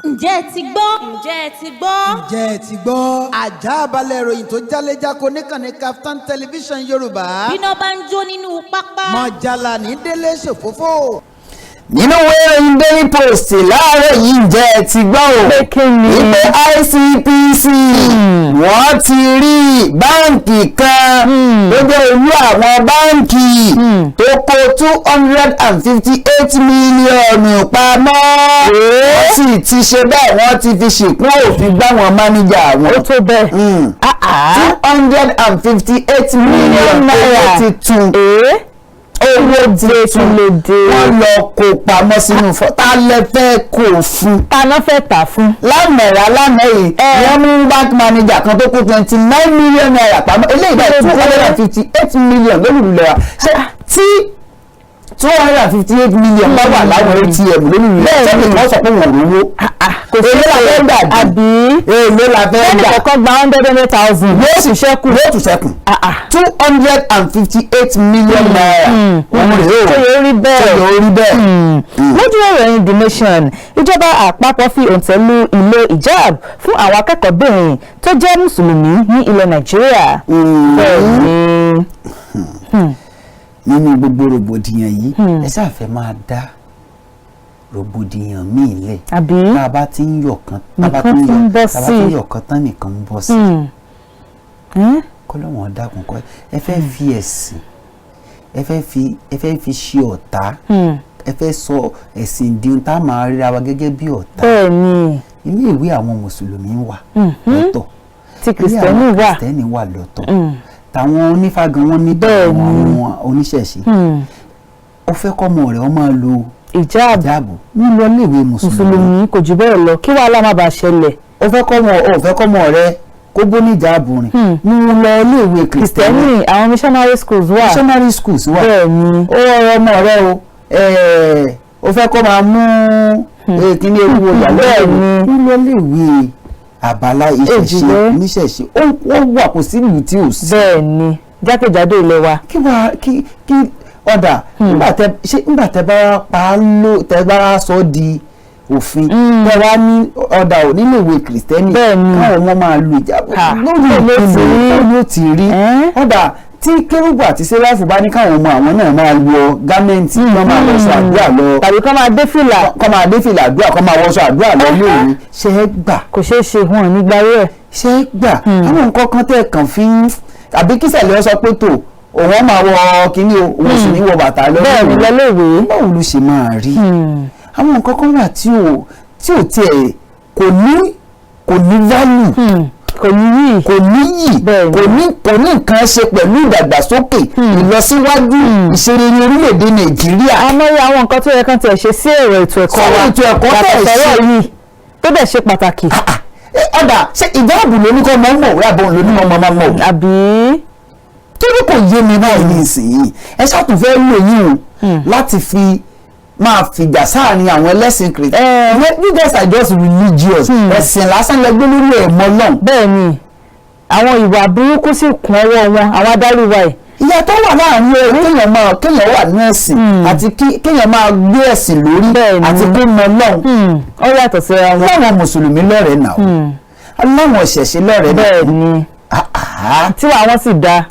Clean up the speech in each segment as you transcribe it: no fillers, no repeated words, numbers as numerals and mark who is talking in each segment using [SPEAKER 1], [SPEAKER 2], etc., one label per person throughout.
[SPEAKER 1] Ǹjẹ́ ẹ ti gbọ́? Ǹjẹ́ ẹ ti gbọ́?
[SPEAKER 2] Ǹjẹ́ ẹ ti gbọ́? Àjà balẹ̀ ìròyìn tó jálẹ́jáko níkànnì Kaftan Television Yorùbá.
[SPEAKER 1] Bíná bá ń jó nínú pápá.
[SPEAKER 2] Mọ̀jàlá ní délé ṣòfófó.
[SPEAKER 3] Nínú ìwé ìròyìn Daily Post láàárọ̀ yìí, ǹjẹ́ ẹ ti gbọ́ o?
[SPEAKER 4] Pé kí ni?
[SPEAKER 3] Wípé ICPC, wọ́n ti rí báǹkì kan tó jẹ́ olú àwọn báǹkì tó kó 258 mílíọ̀nù pamọ́. Wọ́n sì ti ṣe bẹ́ẹ̀, wọ́n ti fi ṣìkún òfin gbá wọn máníjà wọn.
[SPEAKER 4] Ó tó bẹ́ẹ̀?
[SPEAKER 3] 258 million
[SPEAKER 4] naira.
[SPEAKER 3] Owó titun.
[SPEAKER 4] Owó titun ló dé.
[SPEAKER 3] Wọ́n lọ kó pamọ́ sínú fọ́. Ta lẹ fẹ́ kó fún?
[SPEAKER 4] Ta náà fẹ́ tà fún?
[SPEAKER 3] Lánàá lánàá yìí, wọ́n mú bank manager kan tó kó ₦29 million pamọ́. Eléyìí báyìí, 258 million lórí ìlú lẹ́wà. Ṣé tí 258 million bá wà láwọn ATM lórí ìlú lẹ́wà, ṣé nìkan sọ pé wọ́n ò rówó?
[SPEAKER 4] Kò sí.
[SPEAKER 3] Èló la fẹ́ gbà dé?
[SPEAKER 4] Àbí?
[SPEAKER 3] Èló la fẹ́
[SPEAKER 4] ẹnì
[SPEAKER 3] gbà?
[SPEAKER 4] Kọ̀ọ̀kan gba hundred hundred thousand.
[SPEAKER 3] Yóò sì ṣẹ́kù, yóò tún ṣẹ́kù. ₦258 million òun rèé o.
[SPEAKER 4] Tó yẹ rí bẹ́ẹ̀.
[SPEAKER 3] Tó yẹ rí bẹ́ẹ̀.
[SPEAKER 4] Lójú ìròyìn The Nation, ìjọba àpapọ̀ fi òǹtẹ̀ lu ìlò hijab fún àwọn akẹ́kọ̀ọ́bìnrin tó jẹ́ mùsùlùmí ní ilẹ̀ Nàìjíríà. Bẹ́ẹ̀ ni.
[SPEAKER 3] Nínú gbogbo rògbòdìyàn yìí, ẹ sáà fẹ́ máa dá rògbòdìyàn míì lẹ̀.
[SPEAKER 4] Àbí?
[SPEAKER 3] Tá a bá ti ń yọ̀ kan, tá a bá
[SPEAKER 4] Nìkan
[SPEAKER 3] ti ń
[SPEAKER 4] tún
[SPEAKER 3] yọ̀
[SPEAKER 4] bọ́
[SPEAKER 3] tá a bá
[SPEAKER 4] sí.
[SPEAKER 3] ti ń yọ̀ kan tán, nìkan ń bọ́ sí. Kọ́lọ́wọ́n dákun kọ́. Ẹ fẹ́ fi ẹ̀sìn, ẹ fẹ́ fi ṣe ọ̀tá. Ẹ fẹ́ sọ ẹ̀sìn di ohun tá a máa ríra wa gẹ́gẹ́ bí ọ̀tá.
[SPEAKER 4] Bẹ́ẹ̀ ni.
[SPEAKER 3] Ilé ìwé àwọn mùsùlùmí wà lọ́tọ̀.
[SPEAKER 4] Tí
[SPEAKER 3] Ilé
[SPEAKER 4] kìrìsìtẹ́nì
[SPEAKER 3] àwọn
[SPEAKER 4] wà.
[SPEAKER 3] Kìrìsìtẹ́nì wà lọ́tọ̀. Tàwọn onífàgàn wọn ní
[SPEAKER 4] Bẹ́ẹ̀ ni.
[SPEAKER 3] tàwọn oníṣẹ̀ṣe. Ó fẹ́ kọ́mọ rẹ̀ ó máa lo
[SPEAKER 4] ìjáàbù.
[SPEAKER 3] Ìjáàbù ń lọ iléèwé mùsùlùmí.
[SPEAKER 4] Mùsùlùmí, kò jù bẹ́ẹ̀ lọ, kí wàhálà má bàa ṣẹlẹ̀.
[SPEAKER 3] Ó fẹ́ kọ́mọ rẹ̀ kó bó ní ìjáàbù rìn, mú un lọ iléèwé kìrìsìtẹ́nì.
[SPEAKER 4] Kìrìsìtẹ́nì, àwọn missionary schools wà.
[SPEAKER 3] Missionary schools wà.
[SPEAKER 4] Bẹ́ẹ̀ ni.
[SPEAKER 3] Ó rọ ọmọ rẹ o, ó fẹ́ kó máa mú kíní ewu ìyàlẹ́
[SPEAKER 4] Bẹ́ẹ̀ ni.
[SPEAKER 3] ń lọ iléèwé àbálá ìṣẹ̀ṣe.
[SPEAKER 4] Èjìlé.
[SPEAKER 3] Oníṣẹ̀ṣe ó wà, kò sí ìlú tí ò sí.
[SPEAKER 4] Bẹ́ẹ̀ ni, jákèjádò ilẹ̀ wa.
[SPEAKER 3] Kí wàá kí ọ̀dà nígbà tẹ ṣé nígbà tẹ bá pa á ló tẹ bá sọ ọ́ di òfin, tẹ wá ní ọ̀dà ò nílé ìwé kìrìsìtẹ́nì
[SPEAKER 4] Bẹ́ẹ̀ ni.
[SPEAKER 3] káwọn ọmọ máa lu ìjábọ̀ lórí
[SPEAKER 4] ló ti
[SPEAKER 3] ìpínlẹ̀
[SPEAKER 4] rí.
[SPEAKER 3] tó ní ó ti rí. Ọ̀dà tí kérúbù àti sẹ́ráfù bá ní káwọn ọmọ àwọn náà máa wọ garment, kí wọ́n máa wọṣọ àdúrà lọ,
[SPEAKER 4] tàbí kọ́ máa dé fìlà,
[SPEAKER 3] kọ́ máa dé fìlà àdúrà, kọ́ máa wọṣọ àdúrà lọ lóòrùn, ṣé é gbà?
[SPEAKER 4] Kò ṣeé ṣe, wọn ò ní gbárí ẹ̀.
[SPEAKER 3] Ṣé é gbà? Àwọn nǹkan kan tẹ̀ kàn fi ń àbí kí sẹ̀lẹ̀ ọ sọ pé tó òun máa wọ kínní o, òun sì ní wọ bàtà lọ.
[SPEAKER 4] Bẹ́ẹ̀ ni, lọ́lẹ́wé.
[SPEAKER 3] Báwo ló ṣe máa rí? Àwọn nǹkan kan wà tí ò tiẹ̀ kò ní value.
[SPEAKER 4] Kò ní yìí.
[SPEAKER 3] Kò níyì.
[SPEAKER 4] Bẹ́ẹ̀ ni.
[SPEAKER 3] Kò ní nǹkan ṣe pẹ̀lú ìdàgbàsókè, ìlọsíwájú, ìṣerere orílẹ̀-èdè Nàìjíríà.
[SPEAKER 4] Àmọ́ àwọn nǹkan tó yẹ kán tiẹ̀ ṣe sí èrò ètò ẹ̀kọ́ wa
[SPEAKER 3] Sọ̀rọ̀ ètò ẹ̀kọ́
[SPEAKER 4] yàtọ̀
[SPEAKER 3] tẹ̀
[SPEAKER 4] sọ̀rọ̀
[SPEAKER 3] ṣe.
[SPEAKER 4] yìí tó dẹ̀ ṣe pàtàkì.
[SPEAKER 3] Ọ̀dà, ṣé ìjáàbù ló ní kọ́ mọ́ mọ̀ àbọ̀ ló ní mọ́ mọ́ mọ̀?
[SPEAKER 4] Àbí?
[SPEAKER 3] Torí kò yé mi báyìí ní ìsinyìí. Ẹ ṣàtúnfẹ́ lò yín o láti fi máa fìjà sáàrin àwọn ẹlẹ́sìn kìrìtì. You guys are just religious. Ẹ̀sìn lásán lẹ gbé lórí ẹ̀ mọ́ náà.
[SPEAKER 4] Bẹ́ẹ̀ ni, àwọn ìwà burúkú sì kún ọwọ́ wọn, àwọn adarí wa yìí.
[SPEAKER 3] Ìyàtọ̀ wà láàrin ẹ kéèyàn wà ní ẹ̀sìn àti kéèyàn máa gbé ẹ̀sìn lórí àti kó mọ Ọlọ́run.
[SPEAKER 4] Ó yàtọ̀ síra wọn.
[SPEAKER 3] Láwọn mùsùlùmí lọ́rẹ̀ẹ́ náà, láwọn ìṣẹ̀ṣe lọ́rẹ̀ẹ́ náà.
[SPEAKER 4] Bẹ́ẹ̀ ni, tí wàá wọn sì dáa.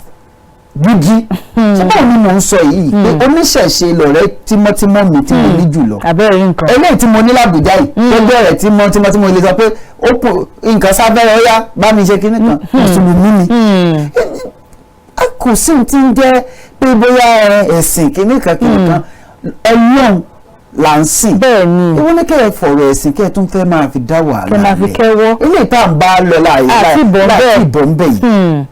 [SPEAKER 3] Gidi. Ṣé báwo ni mò ń sọ yìí pé oníṣẹ̀ṣe lọ̀rẹ́ tímọ́tímọ́ mi tí mo ní jùlọ?
[SPEAKER 4] Àbẹ́rẹ́ rí nǹkan.
[SPEAKER 3] Eléyìí tí mo ní l'Àbújá yìí tó bẹ̀rẹ̀ tímọ́tímọ́ tí mo lè sọ pé ó kù nǹkan sábẹ́rẹ́, ó yá, bá mi ṣe kinní kan, mùsùlùmí ni. Kò sí ní tí ń jẹ́ pé bóyá ẹ̀sìn kinní kan kinní kan, Ọlọ́run là ń sìn.
[SPEAKER 4] Bẹ́ẹ̀ ni.
[SPEAKER 3] Ìwọ ní kẹ́ ẹ fọ̀rọ̀ ẹ̀sìn kẹ́ ẹ tún fẹ́ máa fi dá wàhálà
[SPEAKER 4] Kẹ́ máa fi
[SPEAKER 3] lẹ̀.
[SPEAKER 4] kẹ́wọ́.
[SPEAKER 3] Eléyìí tá à ń bá lọ láàyè
[SPEAKER 4] Àti ìbọn bẹ́ẹ̀.
[SPEAKER 3] láti ìbọn bẹ́ẹ̀ yìí,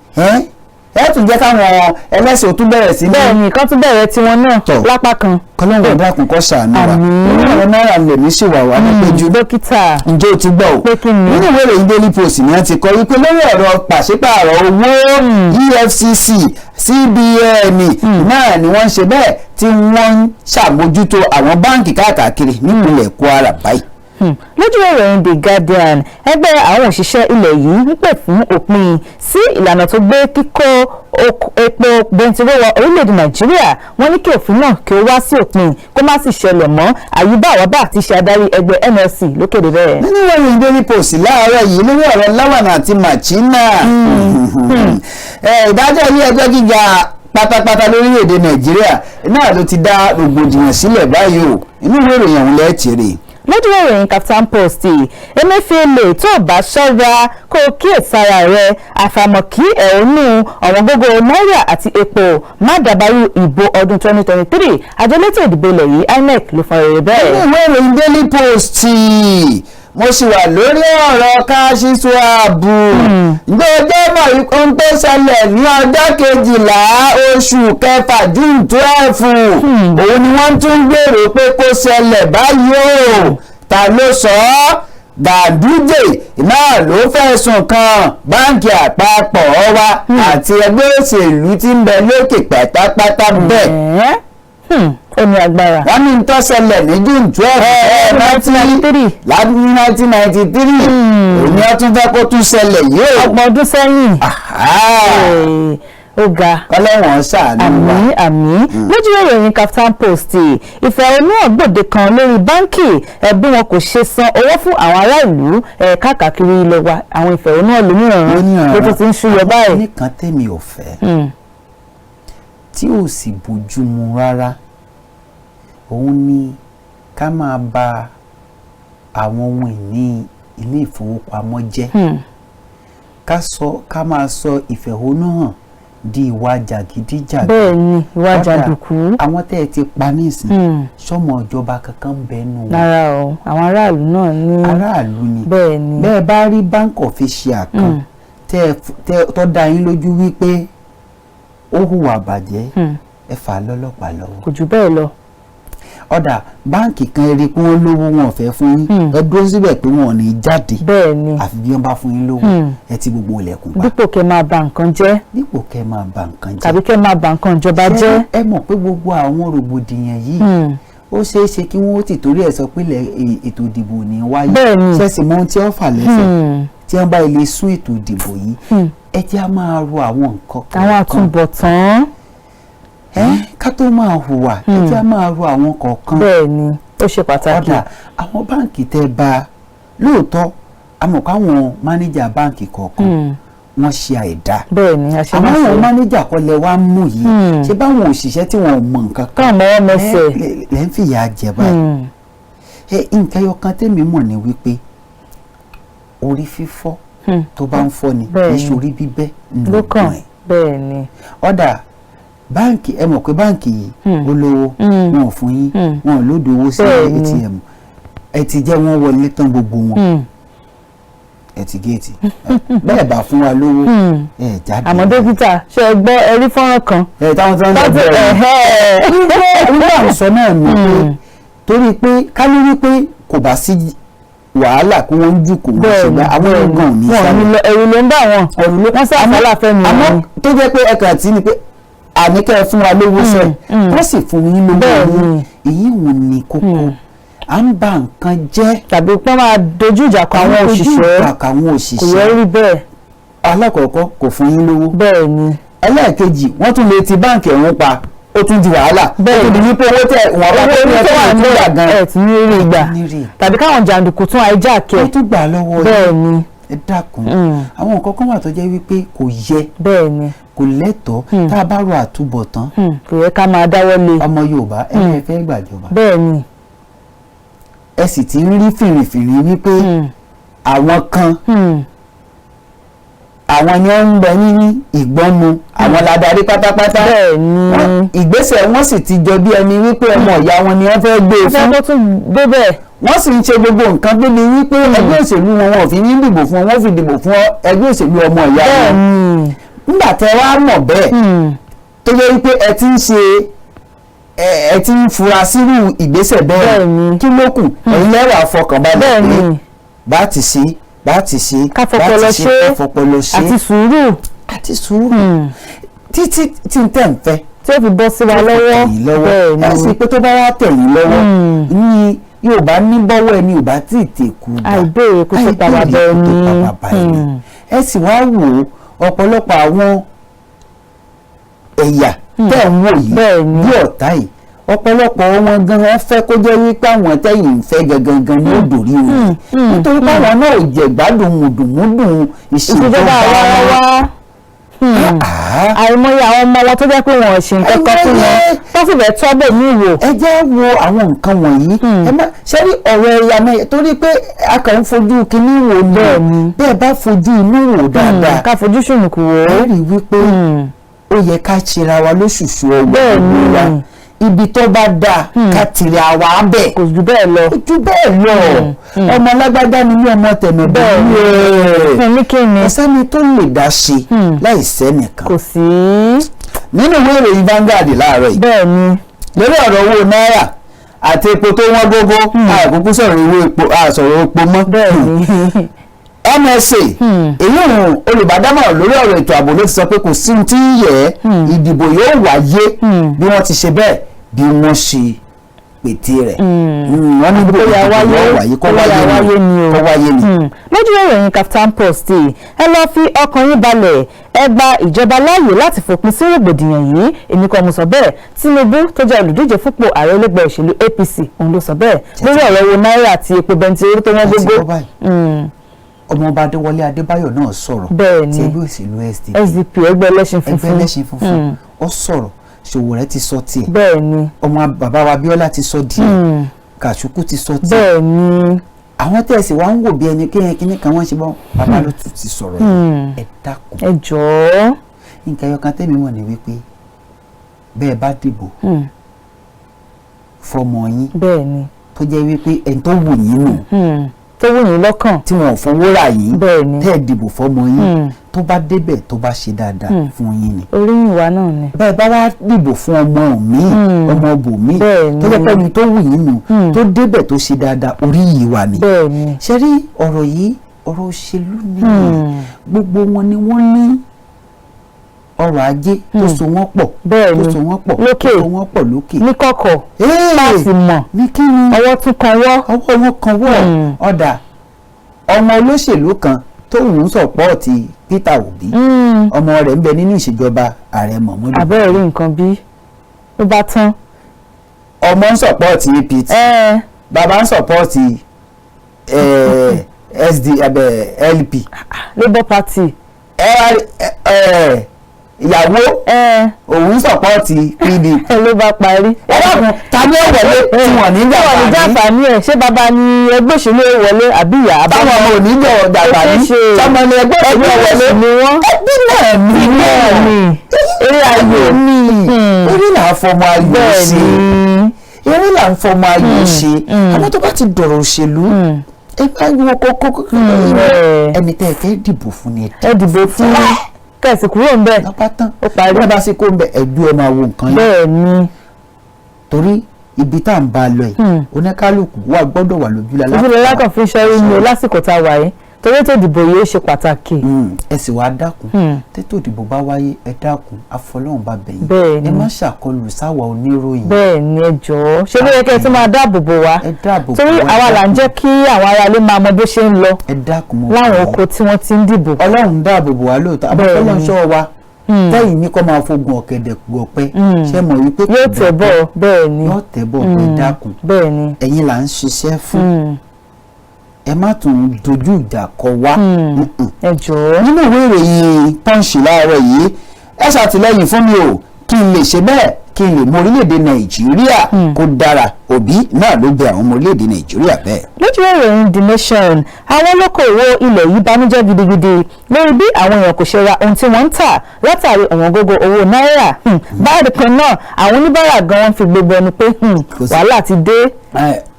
[SPEAKER 3] ẹ ẹ tún jẹ́ káwọn ẹlẹ́sìn ò tún bẹ̀rẹ̀ sí ní.
[SPEAKER 4] Bẹ́ẹ̀ ni, kán tún bẹ̀rẹ̀ tiwọn náà
[SPEAKER 3] Tọ̀.
[SPEAKER 4] lápá kan.
[SPEAKER 3] Kọ́lọ́run dákun kó ṣàánú wa.
[SPEAKER 4] Àmín.
[SPEAKER 3] Orí ọ̀rọ̀ náírà lèmi ṣì wà wá ní péjú.
[SPEAKER 4] Dókítà.
[SPEAKER 3] Ǹjẹ́ o ti gbọ́ o?
[SPEAKER 4] Pé kí ni?
[SPEAKER 3] Nínú ìwé ìròyìn Daily Post ni wọ́n ti kọ wípé lórí ọ̀rọ̀ pàṣípààrọ̀ owó, EFCC, CBN náà ni wọ́n ń ṣe bẹ́ẹ̀ tí wọ́n ń ṣàmójútó àwọn báǹkì káàkiri nípìnlẹ̀ Kwara báyìí.
[SPEAKER 4] Lójú Lójú ìròyìn The Guardian, ẹgbẹ́ àwọn òṣìṣẹ́ ilẹ̀ yìí ń pè fún òpin sí ìlànà tó gbé kíkó epo bẹntiró wọ orílẹ̀-èdè Nàìjíríà. Wọ́n ní kí òfin náà kí ó wá sí òpin, kó má sì ṣẹlẹ̀ mọ́. Àyùbá Àwábà ti ṣe adarí ẹgbẹ́ NLC ló kéde bẹ́ẹ̀.
[SPEAKER 3] Nínú ìròyìn Daily Post láàárọ̀ yìí, lórí ọ̀rọ̀ Lawan àti Machina, ìdájọ́ ilé ẹjọ́ gíga pátápátá lórílẹ̀‐èdè Nàìjíríà náà ló ti dá rògbòdìyàn sílẹ̀ báyìí o. Inú ìwé ìròyìn ọ̀hún lẹ́ẹ̀tì rè.
[SPEAKER 4] Lójú ìròyìn Kaftan Post, Emefiele, tó bá ṣọ́ra kó o kíyèsára rẹ, àfàmọ̀ kí ẹ̀hónú ọ̀wọ́n gógó náírà àti epo má dàbàrú ìbò ọdún 2023. Àjọ elétò ìdìbò ilẹ̀ yìí INEC ló fọn rere bẹ́ẹ̀.
[SPEAKER 3] Nínú ìwé ìròyìn Daily Post, mo sì wà lórí ọ̀rọ̀ cash swap. Ǹjẹ́ o jẹ́ mọ̀ ohun tó ṣẹlẹ̀ ní ọjọ́ 12 oṣù kẹfà, June 12? Òun ni wọ́n tún gbèrò pé kó ṣẹlẹ̀ báyìí o. Ta ló sọ ọ́? Ganduje náà ló fẹ̀sùn kan báńkì àpapọ̀ wa àti ẹgbẹ́ òṣèlú tí ń bẹ lókè pátápátá bẹ́ẹ̀.
[SPEAKER 4] Ó ní agbára.
[SPEAKER 3] Wọ́n ní tó ṣẹlẹ̀ ní June 12 láti 1993, òní wọ́n tún fẹ́ kó tún ṣẹlẹ̀ yìí o.
[SPEAKER 4] 30 ọdún sẹ́yìn. Ó ga.
[SPEAKER 3] Kọ́lọ́wọ̀n ṣàánú wa.
[SPEAKER 4] Àmín, àmín. Lójú ìròyìn Kaftan Post, ìfẹ̀hónúhàn gbòde kan lórí báńkì bí wọn kò ṣe san owó fún àwọn ará ìlú káàkiri ilẹ̀ wa. Àwọn ìfẹ̀hónúhàn lómìnira ló tún ti ń ṣúyọ báyìí.
[SPEAKER 3] Nìkan tèmi ò fẹ́ tí ò sì bójú mu rárá, òun ni ká máa bà àwọn ohun ìní ilé ìfowópamọ́ jẹ́, ká máa sọ ìfẹ̀hónúhàn di ìwà jàgídíjàgan.
[SPEAKER 4] Bẹ́ẹ̀ ni, ìwà jàǹdùkú.
[SPEAKER 3] Àwọn tẹ́ ẹ ti pa nísìn, sọmọ ìjọba kankan ń bẹ nù wọn?
[SPEAKER 4] Rárá o, àwọn aráàlú náà ní.
[SPEAKER 3] Aráàlú ni.
[SPEAKER 4] Bẹ́ẹ̀ ni.
[SPEAKER 3] Bẹ́ẹ̀ bá rí bank official kan tẹ́ ẹ tó dá yín lójú wípé ó hùwà bàjẹ́, ẹ fà á lọ́lọ́pàá lọ́wọ́.
[SPEAKER 4] Kò jù bẹ́ẹ̀ lọ.
[SPEAKER 3] Ọ̀dà báǹkì kan, ẹ rí i pé wọ́n lówó, wọn ò fẹ́ fún yín, ẹ dúró síbẹ̀ pé wọn ò ní jáde
[SPEAKER 4] bẹ́ẹ̀ ni
[SPEAKER 3] àfi bí wọ́n bá fún yín lówó. Ẹ ti gbogbo ilẹ̀kùn pa.
[SPEAKER 4] Dípò kẹ́ máa bà nǹkan jẹ́.
[SPEAKER 3] Dípò kẹ́ máa bà nǹkan jẹ́.
[SPEAKER 4] Tàbí kẹ́ máa bà nǹkan ìjọba jẹ́.
[SPEAKER 3] Ẹ mọ̀ pé gbogbo àwọn rògbòdìyàn yìí, ó ṣeé ṣe kí wọ́n ti torí ẹ̀ sọ pé ètò ìdìbò ò ní wáyé. Ṣẹ́sì mọ ohun tí ó fà lẹ́sẹ̀ tí wọ́n bá ilé sún ètò ìdìbò yìí? Ẹ jẹ́ á máa ro àwọn nǹkan
[SPEAKER 4] àwọn àtúbọ̀tán.
[SPEAKER 3] Ká tó máa hùwà, ẹ jẹ́ á máa ro àwọn kọ̀ọ̀kan.
[SPEAKER 4] Bẹ́ẹ̀ ni, ó ṣe pàtàkì.
[SPEAKER 3] Ọ̀dà àwọn báǹkì tẹ́ bá lóòótọ́, àmọ́ káwọn mánéjà báǹkì kọ̀ọ̀kan wọ́n ṣe àìdá.
[SPEAKER 4] Bẹ́ẹ̀ ni, àṣẹ
[SPEAKER 3] àmọ́
[SPEAKER 4] máa
[SPEAKER 3] àwọn
[SPEAKER 4] ṣe.
[SPEAKER 3] Mánéjà kọ́ lẹ wá mú yìí, ṣé báwọn òṣìṣẹ́ tí wọn ò mọ nǹkan kan
[SPEAKER 4] káwọn mọ́wọ́ mẹsẹ̀.
[SPEAKER 3] Lẹ́ ń fìyà jẹ báyìí. Nǹkan ẹyọ kan tèmi mọ̀ ni wípé orí fífọ́ tó bá ń fọ́ ni, kì í ṣe orí bíbẹ́
[SPEAKER 4] ló kàn.
[SPEAKER 3] ńlọgbọ̀n ẹ̀.
[SPEAKER 4] Bẹ́ẹ̀ ni.
[SPEAKER 3] Ọ̀dà báǹkì, ẹ mọ̀ pé báǹkì yìí ó lówó, wọn ò fún yín, wọn ò lódò owó sí ATM, ẹ ti jẹ́ wọ́n wọlé tán gbogbo wọn, ẹ ti géètì bẹ́ẹ̀ bá fún wa lówó, ẹ jáde.
[SPEAKER 4] Àmọ́ dókítà, ṣé ẹ gbọ́, ẹ rí fọ́nrán kan.
[SPEAKER 3] Ẹ táwọn tó ń lọ bẹ́ẹ̀ nígbà ń sọ náà ni pé torí pé ká ní wípé kò bá sí wàhálà kí wọ́n ń jù kò wọ́n ṣe gbá àwọn ẹ̀gbọ́n ò ní
[SPEAKER 4] Wọn ò ní
[SPEAKER 3] sáré.
[SPEAKER 4] lọ, ẹ̀rù ló ń bà wọ́n. Wọ́n sá àsálà fẹ́mi
[SPEAKER 3] Àmọ́
[SPEAKER 4] wọn.
[SPEAKER 3] tó jẹ́ pé ẹ̀ka tí ni pé àníkẹ́ ẹ fún wa lówó sẹ́, wọ́n sì fún yín lówó yín, èyí wò ní kókó à ń ba nǹkan jẹ́.
[SPEAKER 4] Tàbí pé wọ́n máa dojú ìjà kọ àwọn
[SPEAKER 3] dojú
[SPEAKER 4] òṣìṣẹ́.
[SPEAKER 3] ìjà kọ àwọn
[SPEAKER 4] Kò yẹ
[SPEAKER 3] òṣìṣẹ́.
[SPEAKER 4] rí bẹ́ẹ̀.
[SPEAKER 3] Alákọ̀ọ́kọ́, kò fún yín lówó.
[SPEAKER 4] Bẹ́ẹ̀ ni.
[SPEAKER 3] Ẹlẹ́ẹ̀kejì, wọ́n tún lè ti báǹkì ọ̀hún pa, ó tún di wàhálà, ó tún di wípé owó tẹ wọ́n bá
[SPEAKER 4] Owó
[SPEAKER 3] tó ní
[SPEAKER 4] tó
[SPEAKER 3] ẹ̀tọ́
[SPEAKER 4] wà
[SPEAKER 3] tó
[SPEAKER 4] nílẹ̀
[SPEAKER 3] gbà gan
[SPEAKER 4] ẹ̀ tún ní rí gbà,
[SPEAKER 3] ní rí.
[SPEAKER 4] Tàbí káwọn jàǹdùkú tún hijack ẹ̀.
[SPEAKER 3] Wọ́n tún gbà lọ́wọ́ yín.
[SPEAKER 4] Bẹ́ẹ̀ ni.
[SPEAKER 3] Ẹ dákun, àwọn nǹkan kan wà tó jẹ́ wípé kò yẹ,
[SPEAKER 4] Bẹ́ẹ̀ ni.
[SPEAKER 3] kò lẹ́tọ̀ọ́. Tá a bá ro àtúbọ̀tán,
[SPEAKER 4] Kò yẹ ká máa dáwọ́ lé.
[SPEAKER 3] Ọmọ Yorùbá, ẹ fẹ́ gbàjọba,
[SPEAKER 4] Bẹ́ẹ̀ ni.
[SPEAKER 3] ẹ sì ti ń rí fìrìfìrì wípé àwọn kan, àwọn ni wọ́n ń bẹ ní ìgbọ́nu, àwọn ladarí pátápátá.
[SPEAKER 4] Bẹ́ẹ̀ ni.
[SPEAKER 3] Ìgbésẹ̀ wọn sì ti jọ bí ẹni wípé ọmọ ìyá wọn ni wọ́n fẹ́ gbé e
[SPEAKER 4] Fẹ́
[SPEAKER 3] fún.
[SPEAKER 4] kó tún débẹ̀.
[SPEAKER 3] Wọ́n sì ń ṣe gbogbo nǹkan débi wípé ẹgbẹ́ òṣèlú wọn, wọn ò fi ní dìbò fún wọn, wọ́n fi dìbò fún ẹgbẹ́ òṣèlú ọmọ ìyá wọn. Nígbà tẹ́ wá mọ̀ bẹ́ẹ̀, tó jẹ́ wípé ẹ ti ń ṣe ẹ ti ń fura sírú ìgbésẹ̀ bẹ́ẹ̀, kí ló kù? Ẹ̀yin lẹ́wà fọkànbalẹ̀ pé bá ti ṣe, bá ti ṣe,
[SPEAKER 4] Ká
[SPEAKER 3] bá ti
[SPEAKER 4] fọpọlọ
[SPEAKER 3] ṣe,
[SPEAKER 4] ṣe.
[SPEAKER 3] Ká fọpọlọ ṣe.
[SPEAKER 4] Àti sùúrù.
[SPEAKER 3] Àti sùúrù títí tí n tẹ̀ ń fẹ́
[SPEAKER 4] Tí ó fi bọ́ sí wa lọ́wọ́.
[SPEAKER 3] tẹ̀yìn lọ́wọ́. Ẹ sì pé tó bá wá tẹ̀yìn lọ́wọ́ ní Yorùbá ní bọ́wọ́ ẹni ò bá tí ì tèkú bá,
[SPEAKER 4] Àìbéèrè ikú tó pa bàbá
[SPEAKER 3] àìbéèrè ikú tó pa
[SPEAKER 4] ẹni.
[SPEAKER 3] bàbá ẹni. Ẹ sì wá wò ó, ọ̀pọ̀lọpọ̀ àwọn ẹ̀yà tẹ́ ń wò yìí bí ọ̀tá yìí, ọ̀pọ̀lọpọ̀ wọn gan wọn fẹ́ kó jẹ́ wípé àwọn tẹ́yìn ń fẹ́ gangan gan ni ó dòrí òye, nítorí pé àwọn náà ò jẹ̀ gbádùn mùdùnmúdùn
[SPEAKER 4] ìṣèjọba
[SPEAKER 3] ìṣèjọba
[SPEAKER 4] àwa wa. Àìmọye àwọn ọmọ wọn tó jẹ́ pé wọn ò ṣe nǹkan kan fún wọn,
[SPEAKER 3] Àìmọye.
[SPEAKER 4] tó sì fẹ́ tọ́ bẹ̀ ní ìwò.
[SPEAKER 3] Ẹ jẹ́ wo àwọn nǹkan wọ̀nyí. Ẹ má ṣe rí ọ̀rọ̀ ẹ̀yà mẹ́yẹ, torí pé a kàn ń fojú kinní wò ni. Bẹ́ẹ̀ bá fojú inú wò dáadáa,
[SPEAKER 4] Ká fojú ṣùnùkùn wò ó.
[SPEAKER 3] Ẹ rí i wípé ó yẹ ká ṣera wa lóṣùṣù ọwọ́ gbogbo wa. Ibi tó bá dáa, ká tìrẹ àwa bẹ̀.
[SPEAKER 4] Kò jù bẹ́ẹ̀ lọ.
[SPEAKER 3] Kò jù bẹ́ẹ̀ lọ. Ọmọ lágbájá ni mí, ọmọ tẹ̀mẹ̀dọ́ ni ẹ̀.
[SPEAKER 4] Fún mi kí ni?
[SPEAKER 3] Kò sẹ́ni tó lè dá ṣe láì sẹ́nìkan.
[SPEAKER 4] Kò sí.
[SPEAKER 3] Nínú ìwé ìròyìn Vanguard láàárọ̀ yìí, lórí ọ̀rọ̀ owó náírà àti epo tó wọ́n gógó, àkókò sọ̀rọ̀ owó epo, àsọ̀rọ̀ epo mọ́. NSA, èyí òun olùbádámọ̀ràn lórí ọ̀rọ̀ ètò ààbò, ló ti sọ pé kò sí ohun tí ń yẹ ẹ́, ìdìbò yóò wáyé bí wọ́n ti ṣe bẹ́ẹ̀, bí wọ́n ṣe pète rẹ̀. Wọ́n ní
[SPEAKER 4] Kó yá
[SPEAKER 3] ìdìbò
[SPEAKER 4] wáyé,
[SPEAKER 3] yóò wáyé, kó
[SPEAKER 4] kó yá
[SPEAKER 3] wáyé
[SPEAKER 4] wáyé
[SPEAKER 3] ni
[SPEAKER 4] ni o.
[SPEAKER 3] Kó wáyé ni.
[SPEAKER 4] Lójú ìròyìn Kaftan Post, ẹ lọ́ọ́ fi ọkàn yín balẹ̀, ẹ gba ìjọba láàyè láti fòpin sí rògbòdìyàn yìí. Èmi kọ́ mo sọ bẹ́ẹ̀, Tinubu tó jẹ́ olùdíje fúnpò ààrẹ ẹlẹ́gbẹ́ òṣèlú APC, òun ló sọ bẹ́ẹ̀ lórí ọ̀rọ̀ owó náírà àti epo bẹntiróòlù tó wọ́n
[SPEAKER 3] Àti
[SPEAKER 4] gógó.
[SPEAKER 3] gbọ́ báyìí. Ọmọọba Adéwọlé Adébáyọ̀ náà sọ̀rọ̀ ti ẹgbẹ́ òṣèlú SDP.
[SPEAKER 4] SDP, ẹgbẹ́ ẹlẹ́ṣin
[SPEAKER 3] ẹgbẹ́
[SPEAKER 4] funfun.
[SPEAKER 3] ẹlẹ́ṣin funfun, ó sọ̀rọ̀. Ṣòwòrẹ́ ti sọ tiẹ̀, ọmọ bàbá wa Abíọ́lá ti sọ díẹ̀, Kàṣùkù ti sọ tiẹ̀. Àwọn tẹ̀sí wa ń wò bí ẹni kéèyàn kíní kan wọ́n ṣe bọ́, bàbá ló tún ti sọ̀rọ̀ yìí. Ẹ dákun.
[SPEAKER 4] Ẹ jọ̀ọ́.
[SPEAKER 3] Nǹkan ẹyọ kan tẹ́mi mọ̀ ní wípé bẹ́ẹ̀ bá dìbò fọmọ yín, tó jẹ́ wípé ẹni tó wù yín nù,
[SPEAKER 4] Tó wù yín lọ́kàn,
[SPEAKER 3] tí wọn ò fowó rà yín, tẹ́ ẹ dìbò fọmọ yín, tó bá débẹ̀, tó bá ṣe dáadáa, fún yín ni.
[SPEAKER 4] Oríyìn wa náà ni.
[SPEAKER 3] Bẹ́ẹ̀ bá wá dìbò fún ọmọ mi, ọmọ bòmí, tó jẹ́ pé ẹni tó wù yín nù, tó débẹ̀, tó ṣe dáadáa, orí yìí wà ní. Ṣe rí ọ̀rọ̀ yìí, ọ̀rọ̀ òṣèlú ni. Gbogbo wọn ni wọ́n ní ọrọ̀ ajé tó so wọ́n pọ̀, tó so wọ́n pọ̀,
[SPEAKER 4] Lókè.
[SPEAKER 3] tó so wọ́n pọ̀ lókè.
[SPEAKER 4] Ní kọ̀kọ̀ láti mọ̀.
[SPEAKER 3] Ní kí ni?
[SPEAKER 4] Ọwọ́ tún kan wọ́.
[SPEAKER 3] Ọwọ́ wọn kan wọ́. Ọ̀dà ọmọ olóṣèlú kan tóun ń support Peter Obi, ọmọ rẹ̀ ń bẹ nínú ìṣèjọba ààrẹ Muhammadu.
[SPEAKER 4] Àbẹ́rẹ́ rí nǹkan bí ó bá tán.
[SPEAKER 3] Ọmọ ń support APC, bàbá ń support SD LP.
[SPEAKER 4] Labour Party.
[SPEAKER 3] Ìyàwó òun support PDP.
[SPEAKER 4] Ló bá parí.
[SPEAKER 3] Ẹ dákun, ta ni ó wọlé tí wọ́n ní
[SPEAKER 4] Tí wọ́n ní
[SPEAKER 3] jàǹfààní?
[SPEAKER 4] jàǹfààní ẹ̀, ṣé bàbá ni ẹgbẹ́ òṣèlú ó wọlé àbí ìyá?
[SPEAKER 3] Táwọn ọmọ ò ní jọ jàǹfààní, sọmọ ni ẹgbẹ́ òṣèlú ó wọlé
[SPEAKER 4] ni wọ́n.
[SPEAKER 3] Ẹbí náà ni.
[SPEAKER 4] Náà ni eré ayò.
[SPEAKER 3] Ní eré là ń fọmọ ayò ṣe, eré là ń fọmọ ayò ṣe. Àmọ́ tó bá ti dọ̀rọ̀ òṣèlú, ẹ bá wo kókó ẹni tẹ́ ẹ fẹ́ dìbò fún ni.
[SPEAKER 4] Ẹ dìbò fún, kẹ̀sì kúrò ń bẹ̀.
[SPEAKER 3] Lọ́pàá tán.
[SPEAKER 4] Ó parí.
[SPEAKER 3] Bí wọ́n bá sì kó ń bẹ, ẹ̀dú ẹ máa wo nǹkan yẹn. Torí ibi tá à ń bá a lọ yìí, oníkálukú wa gbọ́dọ̀ wà lójúlá.
[SPEAKER 4] Ojúlẹ̀ lákàn fi ṣẹ́rí ni o lásìkò tá a wà yìí, torí ètò ìdìbò yìí ó ṣe pàtàkì.
[SPEAKER 3] Ẹ sì wá dákun, tètò ìdìbò bá wáyé, ẹ dákun, àfọlọ́run bá bẹ̀yìn, ẹ má ṣàkọlù sáwà oníròyìn.
[SPEAKER 4] Bẹ́ẹ̀ ni, ẹ jọ̀ọ́, ṣé ló yẹ kẹ́ ẹ tún máa dáàbò bò wá?
[SPEAKER 3] Ẹ dáàbò bò
[SPEAKER 4] Torí
[SPEAKER 3] wá, ẹ
[SPEAKER 4] àwa là ń
[SPEAKER 3] dákun.
[SPEAKER 4] jẹ́ kí àwọn aráalé máa mọ bó ṣe ń lọ
[SPEAKER 3] Ẹ dákun, mo
[SPEAKER 4] láwọn
[SPEAKER 3] bẹ̀ yín.
[SPEAKER 4] oko tí wọ́n ti ń dìbò.
[SPEAKER 3] Ọlọ́run dáàbò bò wá lóòótọ́, àmọ́ Ọlọ́run ṣọ́ wa. Tẹ́yìn ní kọ́ máa fogun ọ̀kẹ́dẹ̀ gọ̀pẹ́, ṣé mọ̀ wípé
[SPEAKER 4] Yóò tẹ̀ bọ̀, bẹ́ẹ̀ ni.
[SPEAKER 3] Yóò tẹ̀ bọ̀. Ẹ dákun,
[SPEAKER 4] bẹ́ẹ̀ ni
[SPEAKER 3] ẹ̀yin là ń ṣiṣẹ́ fún, ẹ má tún dojú ìjà kọ wá.
[SPEAKER 4] Ẹ jọ̀ọ́.
[SPEAKER 3] Nínú ìwé ìròyìn Punch láàárọ̀ yìí, ẹ ṣàtìlẹ́yìn fún mi o, kí n lè ṣe bẹ́ẹ̀, kí n lè mú orílẹ̀-èdè Nàìjíríà kó dára. Òbí náà ló bẹ àwọn ọmọ orílẹ̀-èdè Nàìjíríà bẹ́ẹ̀.
[SPEAKER 4] Lójú ìròyìn The Nation, àwọn olókoòwò ilẹ̀ yìí banújẹ́ gidigidi lórí bí àwọn èèyàn kò ṣe ra ohun tí wọ́n ń tà látàrí ọ̀wọ́ngógó owó náírà. Báyìí kan náà, àwọn oníbàárà gan wọ́n fi gbogbo ẹnu pé wàhálà ti dé.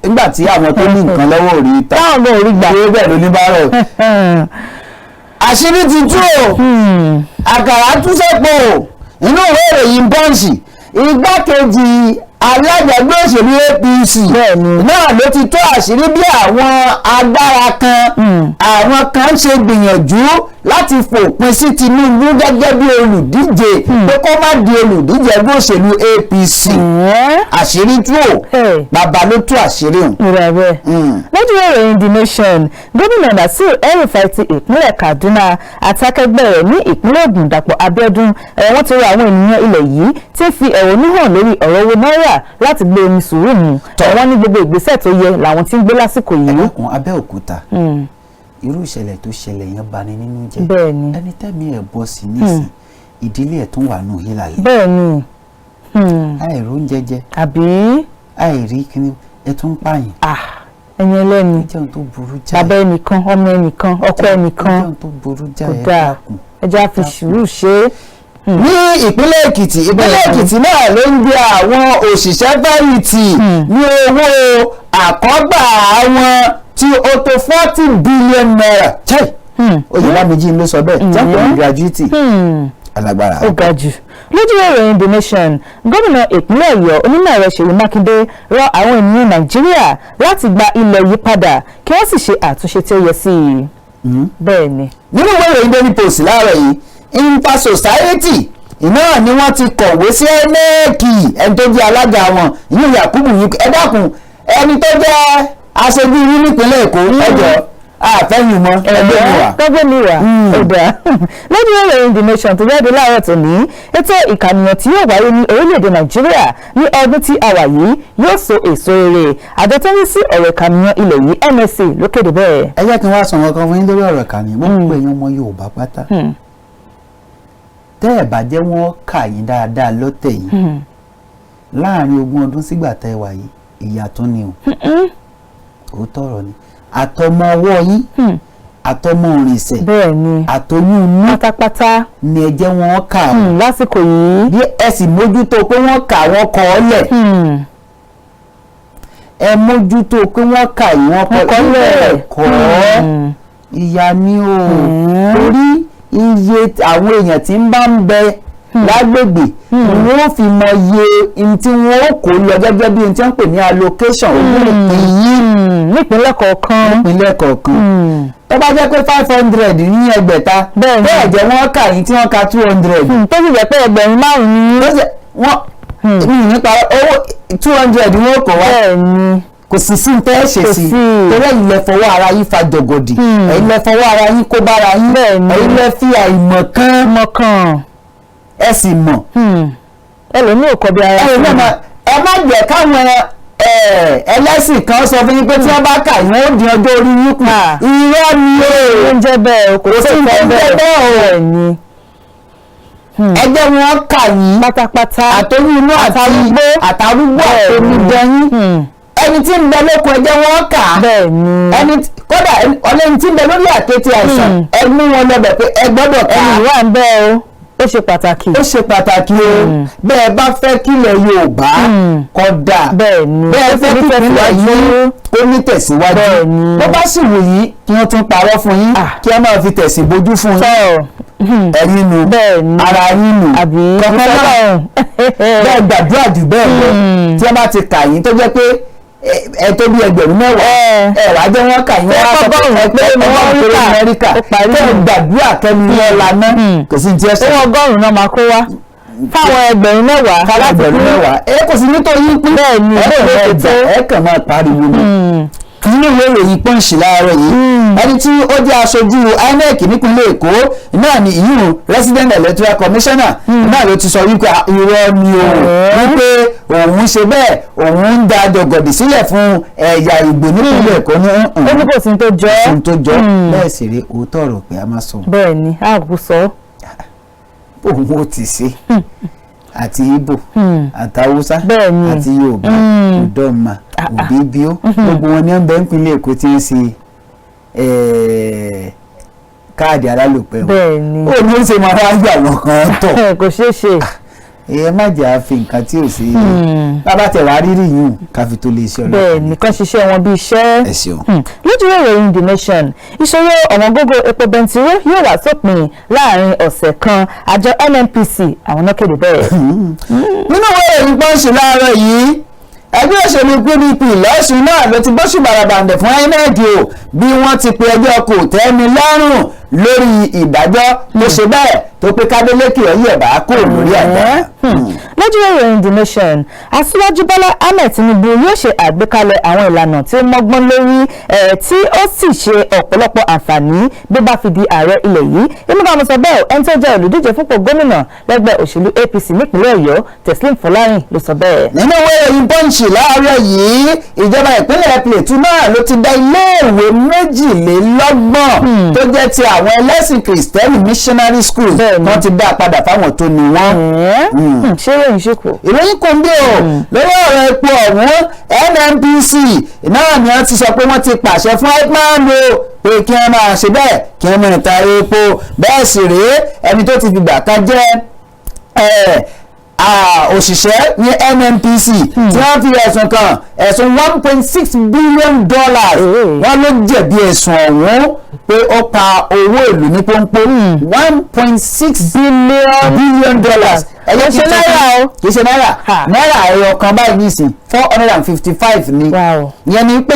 [SPEAKER 3] Nígbà tí àwọn tó ní nǹkan lọ́wọ́ ò rí ta,
[SPEAKER 4] Táwọn gan ò rí gbà.
[SPEAKER 3] Ṣé bẹ́ẹ̀ ló ní bárò? Àṣírí ti tú o, àkàrà tú sẹ́pọ̀. Inú ìwé ìròyìn Punch, igbákejì alága ẹgbẹ́ òṣèlú APC náà ló ti tó àṣírí bí àwọn agbára kan, àwọn kan ṣe gbìyànjú. Láti fòpin sí Tinubu gẹ́gẹ́ bí olùdíje, pé kó má di olùdíje ẹgbẹ́ òṣèlú APC. Àṣírí tú o.
[SPEAKER 4] Hey.
[SPEAKER 3] Bàbá ló tú àṣírí òun.
[SPEAKER 4] Ìrà bẹ́ẹ̀. Lójú ìròyìn The Nation, Gómìnà Nasir El-Rufai ti ìpínlẹ̀ Kaduna àti akẹgbẹ́ rẹ̀ ní ìpínlẹ̀ Ògùn, Dàpọ̀ Abíọ́dún, wọ́n ti rọ àwọn ènìyàn ilẹ̀ yìí tí ń fi ẹ̀hónú hàn lórí ọ̀rọ̀ owó náírà láti gbé omi sùúrù mu. Wọ́n ní gbogbo ìgbésẹ̀ tó yẹ làwọn tí ń gbé lásìkò yìí.
[SPEAKER 3] Ẹlẹ́kùn Abẹ́òkúta, irú ìṣẹ̀lẹ̀ tó ṣẹlẹ̀ yẹn bani nínú jẹ́.
[SPEAKER 4] Bẹ́ẹ̀ni.
[SPEAKER 3] Ẹni tẹ́mi ẹ̀ bọ́ sí nísìn, ìdílé ẹ̀ tún wà nù hílà yìí.
[SPEAKER 4] Bẹ́ẹ̀ni.
[SPEAKER 3] Àìrí oúnjẹ jẹ,
[SPEAKER 4] Àbí.
[SPEAKER 3] àìrí kíní, ẹ tún ń pààyàn.
[SPEAKER 4] Ah, ẹni ẹlẹ́ni.
[SPEAKER 3] Ó jẹ́ ohun tó burú jáì.
[SPEAKER 4] Bàbá ẹnìkan, ọmọ ẹnìkan, ọkọ ẹnìkan.
[SPEAKER 3] Ó jẹ́ ohun tó burú jáì.
[SPEAKER 4] Kò
[SPEAKER 3] Ẹ
[SPEAKER 4] dáa.
[SPEAKER 3] dákun.
[SPEAKER 4] Ẹ jẹ́ á fi sùúrù ṣe é.
[SPEAKER 3] Ní ìpínlẹ̀ Èkìtì, ìpínlẹ̀ Èkìtì náà ló ń gbé àwọn òṣìṣẹ́ fẹ̀yìntì ní owó àkọ́gbà àwọn tí ó tó ₦40 billion. Chai, Oyèbámijí ló sọ bẹ́ẹ̀, jẹ́ gratuity alágbára.
[SPEAKER 4] Ó ga jù. Lójú ìròyìn The Nation, gómìnà ìpínlẹ̀ Ọ̀yọ́, onímọ̀ ẹ̀rọ Ṣèyí Mákindé, rọ àwọn ènìyàn Nàìjíríà láti gba ilẹ̀ yìí padà, kí wọ́n sì ṣe àtúnṣe tí ó yẹ sí i. Bẹ́ẹ̀ ni.
[SPEAKER 3] Nínú ìwé ìròyìn Daily Post láàárọ̀ yìí, Inter Society náà ni wọ́n ti kọ̀wé sí INEC, ẹni tó jẹ́ alága wọn, ìyún Yakubu yìí, ẹ dákun, ẹni tó jẹ́ aṣojú yín nípínlẹ̀ Èkó, ẹ jọ̀ọ́, àfẹ́yìn mọ́ ẹgbẹ́ mi wà.
[SPEAKER 4] Gbẹ́gbẹ́ mi wà. Ó dáa. Lójú ìròyìn The Nation tó jáde láàárọ̀ tòní, ètò ìkànìyàn tí yóò wáyé ní orílẹ̀-èdè Nàìjíríà ní ọdún tí a wà yìí yóò so èso rere. Àjọ tó ń rí sí ọ̀rọ̀ ìkànìyàn ilẹ̀ yìí, NSA, ló kéde bẹ́ẹ̀.
[SPEAKER 3] Ẹ jẹ́ kí n wá sọ nǹkan kan fún yín lórí ọ̀rọ̀ kàní. Mo ń pè yín, ọmọ Yorùbá pátá, tẹ́ ẹ̀ bá jẹ́ wọ́n kà yín dáadáa lọ́tẹ̀ yìí, láàrin 20 ọdún sígbà tẹ́ ẹ wà yìí, ìyà tún ni o. Òótọ́ ọ̀rọ̀ ni. Àtọmọ ọwọ́ yín, àtọmọ òrìṣẹ̀,
[SPEAKER 4] bẹ́ẹ̀ ni
[SPEAKER 3] àtọyún inú
[SPEAKER 4] pátápátá
[SPEAKER 3] ni ẹ jẹ́ wọ́n kà ó.
[SPEAKER 4] Lásìkò yìí.
[SPEAKER 3] Bí ẹ sì mójútó pé wọ́n kà, wọ́n kọ́ ọ lẹ̀. Ẹ mójútó pé wọ́n kà yín, wọ́n kọ́
[SPEAKER 4] Wọ́n kọ́ lẹ̀.
[SPEAKER 3] Kọ́ ìyá ni o, torí iye àwọn èèyàn tí ń bá ń bẹ lágbègbè ni wọ́n fi mọ iye ohun tí wọ́n ó kó lọ gẹ́gẹ́ bí ohun tí wọ́n ń pè ní allocation, owó ìpín yín
[SPEAKER 4] Nípínlẹ̀ kọ̀ọ̀kan.
[SPEAKER 3] Ìpínlẹ̀ kọ̀ọ̀kan, tó bá jẹ́ pé 500 ní ẹgbẹ̀ta,
[SPEAKER 4] Bẹ́ẹ̀ni.
[SPEAKER 3] bẹ́ẹ̀ jẹ́ wọ́n kà yín tí wọ́n ka 200,
[SPEAKER 4] Tó sì jẹ́ pé 5,000 ni.
[SPEAKER 3] ó sì wọ́n mi nípa owó 200 wọ́n kò wá.
[SPEAKER 4] Bẹ́ẹ̀ ni.
[SPEAKER 3] Kò sì sí tẹ́ ẹ ṣe
[SPEAKER 4] Kò
[SPEAKER 3] sí
[SPEAKER 4] sí.
[SPEAKER 3] torí ẹ̀yin lẹ fọwọ́ ara yín fa jọ̀gọ̀dì, ẹ̀yin lẹ fọwọ́ ara yín kó bára yín,
[SPEAKER 4] Bẹ́ẹ̀ni.
[SPEAKER 3] ẹ̀yin lẹ fi àìmọ̀ kan
[SPEAKER 4] Mọ̀kàn.
[SPEAKER 3] ẹ sì mọ̀.
[SPEAKER 4] Ẹlòmíì ò kọ bí ara
[SPEAKER 3] ẹ̀yin
[SPEAKER 4] sí.
[SPEAKER 3] náà ẹ má jẹ́ káwọn ẹlẹ́sìn kan sọ fún yín pé tí wọ́n bá kà yín, ó dín ọjọ́ orí yín kù.
[SPEAKER 4] Ah.
[SPEAKER 3] Irọ́ ni o.
[SPEAKER 4] Ó ń jẹ́ bẹ́ẹ̀ o, kò
[SPEAKER 3] Kò
[SPEAKER 4] sí
[SPEAKER 3] sí
[SPEAKER 4] nǹkan
[SPEAKER 3] tó ń jẹ́
[SPEAKER 4] bẹ́ẹ̀.
[SPEAKER 3] bẹ́ẹ̀ o.
[SPEAKER 4] Bẹ́ẹ̀ ni.
[SPEAKER 3] Ẹ jẹ́ wọn kà yín
[SPEAKER 4] Pátápátá.
[SPEAKER 3] àtọyún inú àti àtàrúgbó àtòmídán yín, ẹni tí ń bẹ lóko, ẹ jẹ́ wọn kà á.
[SPEAKER 4] Bẹ́ẹ̀ ni.
[SPEAKER 3] Ẹni kódà ọlẹ́ni tí ń bẹ lórí àkéte àìsàn, ẹ mú wọn lọ bẹ̀ pé ẹ gbọ́dọ̀ kà
[SPEAKER 4] Ẹni
[SPEAKER 3] á.
[SPEAKER 4] wà ń bẹ́ẹ̀ o, ó ṣe pàtàkì.
[SPEAKER 3] Ó ṣe pàtàkì o. Bẹ́ẹ̀ bá fẹ́ kílẹ̀ Yorùbá kó dáa,
[SPEAKER 4] Bẹ́ẹ̀ ni.
[SPEAKER 3] bẹ́ẹ̀
[SPEAKER 4] Ó sì
[SPEAKER 3] fẹ́
[SPEAKER 4] ní
[SPEAKER 3] kí ìpínlẹ̀
[SPEAKER 4] tẹ̀síwájú.
[SPEAKER 3] yín kó ní tẹ̀síwájú,
[SPEAKER 4] Bẹ́ẹ̀ ni.
[SPEAKER 3] bó bá sì wù yín kí wọ́n tún parọ́ fún yín,
[SPEAKER 4] Ah.
[SPEAKER 3] kí wọ́n máa fi tẹ̀sìn bójú fún yín,
[SPEAKER 4] Tọ́
[SPEAKER 3] ẹ̀yin nu,
[SPEAKER 4] Bẹ́ẹ̀ ni.
[SPEAKER 3] ara yín nu.
[SPEAKER 4] Àbí.
[SPEAKER 3] Kankan náà, bẹ́ẹ̀ gbàdúrà jù bẹ́ẹ̀ lọ, tí wọ́n bá ti kà yín tó jẹ́ pé ẹ tó bí 10,000, ẹ wàá jẹ́ wọ́n kà yín, wọ́n á sọ pé
[SPEAKER 4] Ọgọ́rùn-ún
[SPEAKER 3] ẹ pé
[SPEAKER 4] pé
[SPEAKER 3] ọgọ́rùn-ún
[SPEAKER 4] wọ́n
[SPEAKER 3] péré
[SPEAKER 4] kà.
[SPEAKER 3] Amẹ́ríkà.
[SPEAKER 4] Ó parí.
[SPEAKER 3] Tẹ́ ẹ gbàdúrà kẹ́mi wọn laná, kò sí ní tí ẹ sọ.
[SPEAKER 4] Owó 100 náà máa kó wá fáwọn 10,000
[SPEAKER 3] fáwọn
[SPEAKER 4] láti
[SPEAKER 3] ẹgbẹ̀rún
[SPEAKER 4] pín.
[SPEAKER 3] mẹ́wàá ẹ kò sí nítorí pín.
[SPEAKER 4] Bẹ́ẹ̀ ni,
[SPEAKER 3] ẹ kàn máa
[SPEAKER 4] bẹ́ẹ̀
[SPEAKER 3] gbà, ẹ kàn máa pariwo ni. Nínú ìwé ìròyìn Punch láàárọ̀ yìí, ẹni tí ó jẹ́ aṣojú INEC nípínlẹ̀ Èkó náà ni ìyún resident electoral commissioner náà ló ti sọ wípé irọ́ ni o, wípé òun ṣe bẹ́ẹ̀, òun ń da jọ̀gọ̀dì sílẹ̀ fún ẹ̀yà Ìgbò nípínlẹ̀ Èkó ní.
[SPEAKER 4] Ó ní kò sí ní tó jọ ọ́.
[SPEAKER 3] Ohun tó jọ bẹ́ẹ̀ sì rí, òótọ́ ọ̀rọ̀ pé a máa sọ.
[SPEAKER 4] Bẹ́ẹ̀ ni, a kò sọ ọ́.
[SPEAKER 3] Òun ó ti ṣe àti Ìgbò àtàwùsá
[SPEAKER 4] Bẹ́ẹ̀ ni.
[SPEAKER 3] àti Yorùbá, Udoma, Òbíbíó, gbogbo wọn ní ọ̀nbẹ ìpínlẹ̀ Èkó tí ń ṣe káàdì alálòpẹ́ wọn.
[SPEAKER 4] Bẹ́ẹ̀ ni.
[SPEAKER 3] Ó ní ó ṣe máa wá gbà wọn kan tọ̀.
[SPEAKER 4] Kò ṣeé ṣe.
[SPEAKER 3] Ẹ má jẹ́ àfi nǹkan tí ò sí bàbá tẹ̀ wá rírì yìí ká fi tó lè ṣe ọlọ́pàá.
[SPEAKER 4] Bẹ́ẹ̀ nìkan ṣiṣẹ́ wọn bí iṣẹ́.
[SPEAKER 3] Ẹ ṣeun.
[SPEAKER 4] Lójú ìròyìn The Nation, ìṣòro ọ̀wọ́ngógó epo bẹntiró yóò wá sópin láàrin ọ̀sẹ̀ kan, àjọ NNPC àwọn náà kéde bẹ́ẹ̀.
[SPEAKER 3] Nínú ìwé ìròyìn Punch láàárọ̀ yìí, ẹgbẹ́ òṣèlú PDP lọ́sùn náà ló ti gbóṣù bàràbàǹdẹ̀ fún INEC o, bí wọ́n ti pe ẹjọ́ kò tẹ́mi lọ́rùn. Lórí ìdájọ́ tó ṣe bẹ́ẹ̀ tó pé kÁdélékè ó yẹ̀bá kúrò lórí àga.
[SPEAKER 4] Lójú ìròyìn The Nation, Aṣíwájú Bọ́lá Ahmed Tinubu yóò ṣe àgbékalẹ̀ àwọn ìlànà tí ó mọ́gbọ́n lórí tí ó sì ṣe ọ̀pọ̀lọpọ̀ àǹfààní bí ó bá fi di ààrẹ ilẹ̀ yìí. Inú bá mo sọ bẹ́ẹ̀, ẹni tó jẹ́ olùdíje fúnpò gómìnà lẹ́gbẹ́ òṣèlú APC nípínlẹ̀ Ọ̀yọ́, Teslim Fọlárìn, ló sọ bẹ́ẹ̀.
[SPEAKER 3] Nínú ìwé ìròyìn Punch láàárọ̀ yìí, ìjọba ìpínlẹ̀ Plateau náà ló ti dá iléèwé 22 tó jẹ́ ti àwọn ẹlẹ́sìn Kìrìsìtẹ́nì, missionary schools, wọ́n ti dá a padà fáwọn tó ní wọ́n.
[SPEAKER 4] Ṣé ìròyìn ṣe kù?
[SPEAKER 3] Ìròyìn kò ń bí o. Lórí ọ̀rọ̀ epo ọ̀hún, NNPC náà ni wọ́n ti sọ pé wọ́n ti pàṣẹ fún IPMAN o pé kí wọ́n máa ṣe bẹ́ẹ̀, kí wọ́n máa ta epo. Bẹ́ẹ̀ sì rèé, ẹni tó ti fìgbà kan jẹ́ òṣìṣẹ́ ní NNPC tí wọ́n fi ẹ̀sùn kan, ẹ̀sùn $1.6 billion, wọ́n ló jẹ̀bi ẹ̀sùn ọ̀hún pé ó pa owó ìlú ní pọ́npọ́n, $1.6 billion.
[SPEAKER 4] Ẹ̀yẹ́ kì í ṣe náírà o.
[SPEAKER 3] Kì í ṣe náírà. Náírà ẹyọ kan báyìí nísìn, 455 ni. Ìyẹn ni pé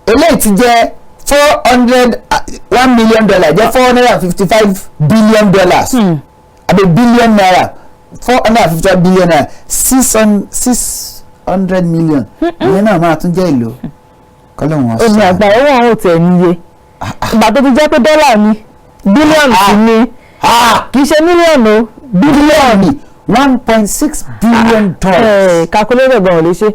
[SPEAKER 3] eléyìí ti jẹ́ 400, $1 million jẹ́ $455 billion, àbí billion naira, 455 billion naira, 600 million. Ìyẹn náà máa tún jẹ́ ìlò kọ́lọ́hún.
[SPEAKER 4] Omi àgbà owó àwọn ò tẹ̀ níye. Ìgbà tó ti jẹ́ pé dọ́là ni, bílíọ̀nù sì ni, kì í ṣe mílíọ̀nù o,
[SPEAKER 3] bílíọ̀nù, $1.6 billion.
[SPEAKER 4] Calculator gan ò lè ṣe